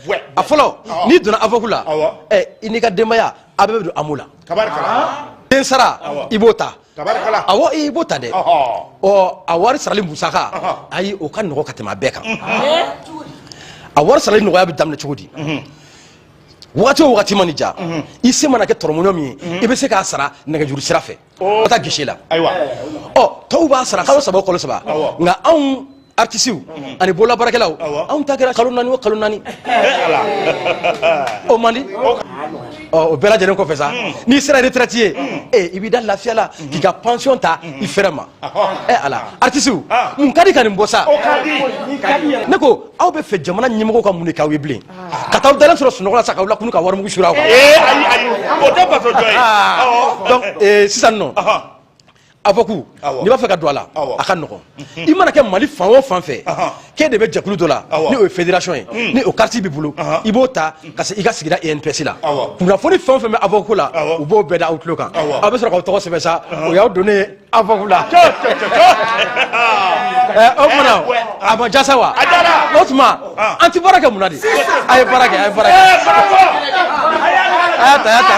6. A fɔlɔ, n'i donna AVOC la, ɛ, i n'i ka denbaya a bɛɛ bɛ don AMO la. Den sara, i b'o ta. Awɔ, i b'o ta dɛ. Ɔ, a wari sarali musaka, ayi, o ka nɔgɔ ka tɛmɛ a bɛɛ kan. A wari sarali nɔgɔya bɛ daminɛ cogo di? Wagati o wagati mana ja, i se mana kɛ tɔrɔmɔɲɔ min ye, i bɛ se k'a sara nɛgɛjuru sira fɛ ka taa guichet la. Ɔ, tɔw b'a sara kalo saba o kalo saba, nka anw artisiw ani bololabaarakɛlaw, anw ta kɛra kalo 4 o kalo 4. O man di. Ɔ, o bɛɛ lajɛlen kɔfɛ sa, n'i sera retraite ye, e i b'i da lafiya la k'i ka pension ta i fɛrɛ ma. Ɛ ala, artisiw, mun ka di ka nin bɔ sa? Ne ko aw bɛ fɛ jamana ɲɛmɔgɔw ka mun de k'aw ye bilen? Ka taa aw dalen sɔrɔ sunɔgɔ la sa, k'aw lakunu ka warimugu suuru aw kan? Ee, ayi ayi, o tɛ faso jɔ ye. Donc sisan nɔ, AVOC, n'i b'a fɛ ka don a la, a ka nɔgɔn. I mana kɛ Mali fan o fan fɛ k'e de bɛ jɛkulu dɔ la, ni o ye fédération ye, ni o carte b'i bolo, i b'o ta ka se i ka sigida INPS la. Kunnafoni fɛn o fɛn bɛ AVOC ko la, u b'o bɛɛ da aw tulo kan. Aw bɛ sɔrɔ k'aw tɔgɔ sɛbɛn sa, o y'aw donnen ye AVOC la. O tuma na, a ma diya sa wa? O tuma an ti baara kɛ mun na de? A ye baara kɛ, a ye baara kɛ, a y'a ta, a y'a ta.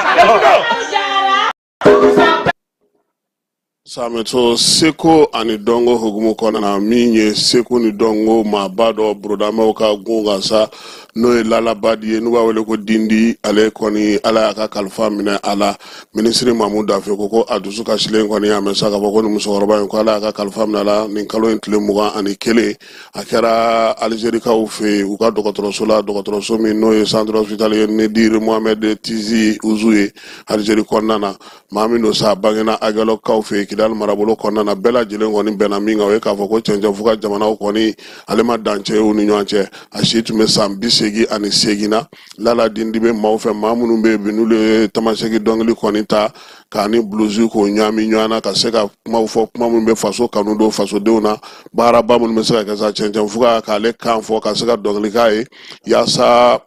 Sameto seko ani dɔnko hukumu kɔnɔna na, min ye seko ni dɔnko maaba dɔ burodamaw ka gun kan sa, n'o ye Lala Badi ye, n'u b'a wele ko Dindi, ale kɔni Ala y'a ka kalifa minɛ a la. Minisiri Mamu Dafe ko a dusu kasilen kɔni, a mɛn sa k'a fɔ ko nin musokɔrɔba in, ko Ala y'a ka kalifa minɛ a la nin kalo in tile 21. A kɛra Alizerikaw fɛ yen, u ka dɔgɔtɔrɔso la, dɔgɔtɔrɔso min n'o ye centre hospitalier Nedir Mohamed Tizi Ouzou ye Alizeri kɔnɔna na. Maa min don sa, a bangena Aguelhokkaw fɛ yen, Kidali marabolo kɔnɔna na. Bɛɛ lajɛlen kɔni bɛnna min kan, o ye k'a fɔ ko cɛncɛnfuga jamanaw kɔni, ale ma dancɛ ye u ni ɲɔgɔn cɛ. A si tun bɛ san 88 na. Lala Dindi bɛ maaw fɛ, maa minnu bɛ yen bi, n'olu ye tamaseki dɔnkili kɔni ta k'a ni blues k'o ɲaami ɲɔgɔn na, ka se ka kumaw fɔ, kuma minnu bɛ faso kanu don fasodenw na, baaraba minnu bɛ se ka kɛ sa cɛncɛnfuga, k'ale kan fɔ ka se ka dɔnkili k'a ye, yaasa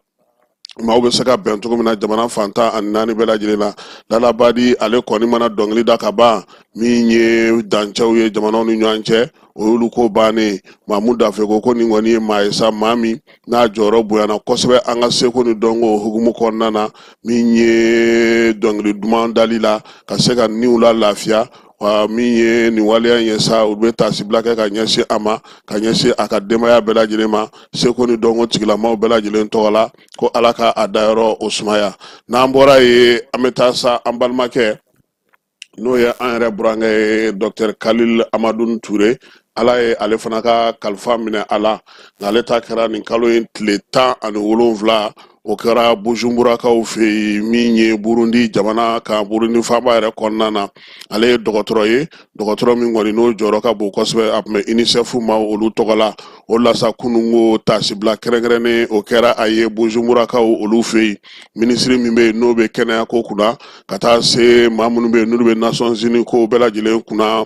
maaw bɛ se ka bɛn cogo min na jamana fan 14 bɛɛ lajɛlen na. Lala Badi, ale kɔni mana dɔnkili da ka ban, min ye dancɛw ye jamanaw ni ɲɔgɔn cɛ, o y'olu ko bannen. Mamu Dafe ko nin kɔni ye maa ye sa, maa min n'a jɔyɔrɔ bonyana kosɛbɛ an ka seko ni dɔnko hukumu kɔnɔna na, min ye dɔnkili duman dali la ka se ka niw la lafiya. Wa min ye nin waleya in ye sa, u bɛ taasibila kɛ ka ɲɛsin a ma, ka ɲɛsin a ka denbaya bɛɛ lajɛlen ma, seko ni dɔnko tigilamaw bɛɛ lajɛlen tɔgɔ la, ko Ala ka a dayɔrɔ o sumaya. N'an bɔra yen, an bɛ taa sa an balimakɛ, n'o ye an yɛrɛ burankɛ ye, Docteur Kalil Amadou Ture. Ala ye ale fana ka kalifa minɛ a la, nka ale ta kɛra nin kalo in tile 17. O kɛra Bujumburakaw fɛ yen, min ye Burundi jamana kan, Burundi faaba yɛrɛ kɔnɔna na. Ale ye dɔgɔtɔrɔ ye, dɔgɔtɔrɔ min kɔni n'o jɔyɔrɔ ka bon kosɛbɛ. A tun bɛ UNICEF ma olu tɔgɔ la. O la sa, kununko taasibila kɛrɛnkɛrɛnnen o kɛra a ye Bujumburakaw olu fɛ yen. Minisiri min bɛ yen n'o bɛ kɛnɛya ko kunna, ka taa se maa minnu bɛ yen n'olu bɛ Nations Unies ko bɛɛ lajɛlen kunna,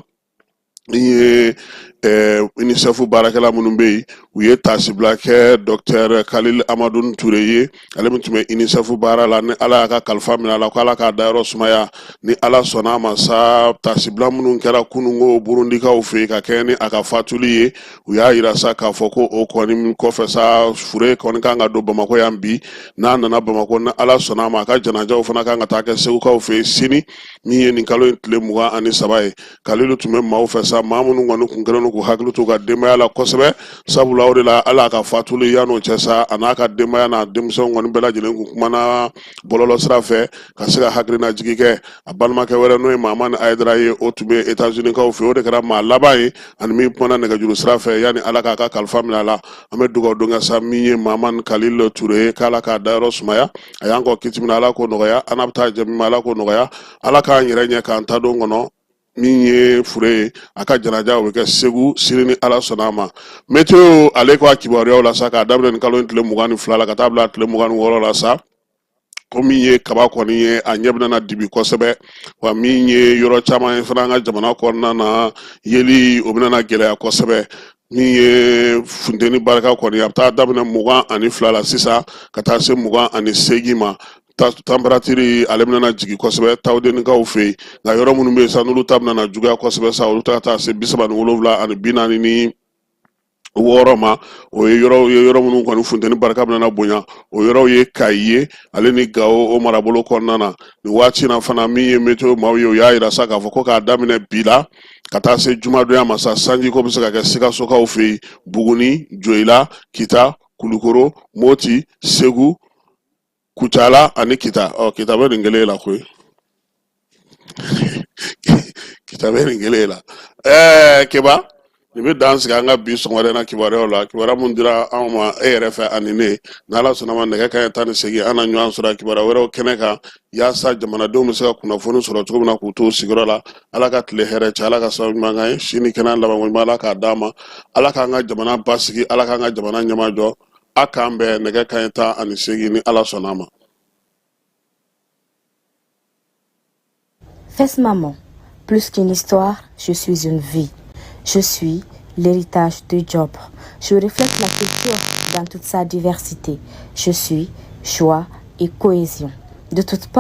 ni ye UNICEF baarakɛla minnu bɛ yen, u ye taasibila kɛ Docteur Kalil Amadou Ture ye, ale min tun bɛ UNICEF baara la, ni Ala y'a ka kalifa minɛ a la, ko Ala k'a dayɔrɔ sumaya. Ni Ala sɔnna a ma sa, taasibila minnu kɛra kununko Burundikaw fɛ yen ka kɛɲɛ ni a ka fatuli ye, u y'a yira sa k'a fɔ ko o kɔni kɔfɛ sa, fure kɔni kan ka don Bamakɔ yan bi. N'a nana Bamakɔ, ni Ala sɔnna a ma, a ka janajaw fana kan ka taa kɛ Segukaw fɛ yen sini, min ye nin kalo in tile 23 ye. Kalilu tun bɛ maaw fɛ sa, maa minnu kɔni kun kɛlen don k'u hakili to u ka denbaya la kosɛbɛ, sabula o de la ala ka fatuli yan'o cɛ sa, a n'a ka denbaya n'a denmisɛnw kɔni bɛɛ lajɛlen kun kumana bɔlɔlɔ sira fɛ ka se ka hakilinajigi kɛ. A balimakɛ wɛrɛ, n'o ye Mamani Ayidara ye, o tun bɛ États-Unis-kaw fɛ, o de kɛra maa laban ye ani min kumana nɛgɛjuru sira fɛ yanni Ala k'a ka kalifa minɛ a la. An bɛ dugawu don kɛ sa min ye Mamani Kalil Ture ye, k'Ala k'a dayɔrɔ sumaya. A y'an kɔ kiti min na, Ala k'o nɔgɔya. An n'a bɛ taa jɛ min ma, Ala k'o nɔgɔya. Ala k'an yɛrɛ ɲɛ k'an ta don kɔnɔ. Min ye fure ye, a ka janaja o bɛ kɛ Segu sini ni Ala sɔnna a ma. Météo ale ko a kibaruyaw la sa, k'a daminɛ nin kalo in tile 22 la ka taa bila tile 26 la sa, ko min ye kaba kɔni ye, a ɲɛ bɛna na dibi kosɛbɛ. Wa min ye yɔrɔ caman ye fana an ka jamana kɔnɔna na, yeli o bɛna na gɛlɛya kosɛbɛ. Min ye funteni barika kɔni, a bɛ taa daminɛ 22 la sisan ka taa se 28 ma. Température ale bɛna na jigin kosɛbɛ Tawudenikaw fɛ yen. Nka yɔrɔ minnu bɛ yen sa, n'olu ta bɛna na juguya kosɛbɛ sa, olu ta ka taa se 37 ani 46 ma. O ye yɔrɔw ye, yɔrɔ minnu kɔni funteni barika bɛna na bonya, o yɔrɔw ye Kayi ye, ale ni Gawo o marabolo kɔnɔna na. Nin waati na fana, min ye météo maaw ye, u y'a yira sa k'a fɔ ko k'a daminɛ bi la ka taa se jumadonya ma sa, sanji ko bɛ se ka kɛ Sikasokaw fɛ yen, Buguni, Joyila, Kita, Kulukoro, Moti, Segu, Kucala ani Kita. Ɔ, Kita bɛ nin kelen la koyi, Kita bɛ nin kelen la. Keba, nin bɛ dan sigi an ka bi sɔgɔmada in na kibaruyaw la, kibaruya mun dira anw ma e yɛrɛ fɛ ani ne. N'Ala sɔnna ma, nɛgɛ kanɲɛ 18, an na ɲɔgɔn sɔrɔ kibaruya wɛrɛw kɛnɛ kan, yaasa jamanadenw bɛ se ka kunnafoni sɔrɔ cogo min na k'u to sigiyɔrɔ la. Ala ka tile hɛrɛ cɛ, Ala ka sababu ɲuman k'an ye, si ni kɛnɛya labanko ɲuman Ala k'a d'an ma, Ala k'an ka jamana basigi, Ala k'an ka jamana ɲɛmajɔ. A k'an bɛn nɛgɛ kanɲɛ 18 ni Ala sɔnna a ma. Fès Maman, plus qu'une histoire, je suis une vie. Je suis l'héritage de Job. Je reflète la culture dans toute sa diversité. Je suis joie et cohésion. De toutes parts.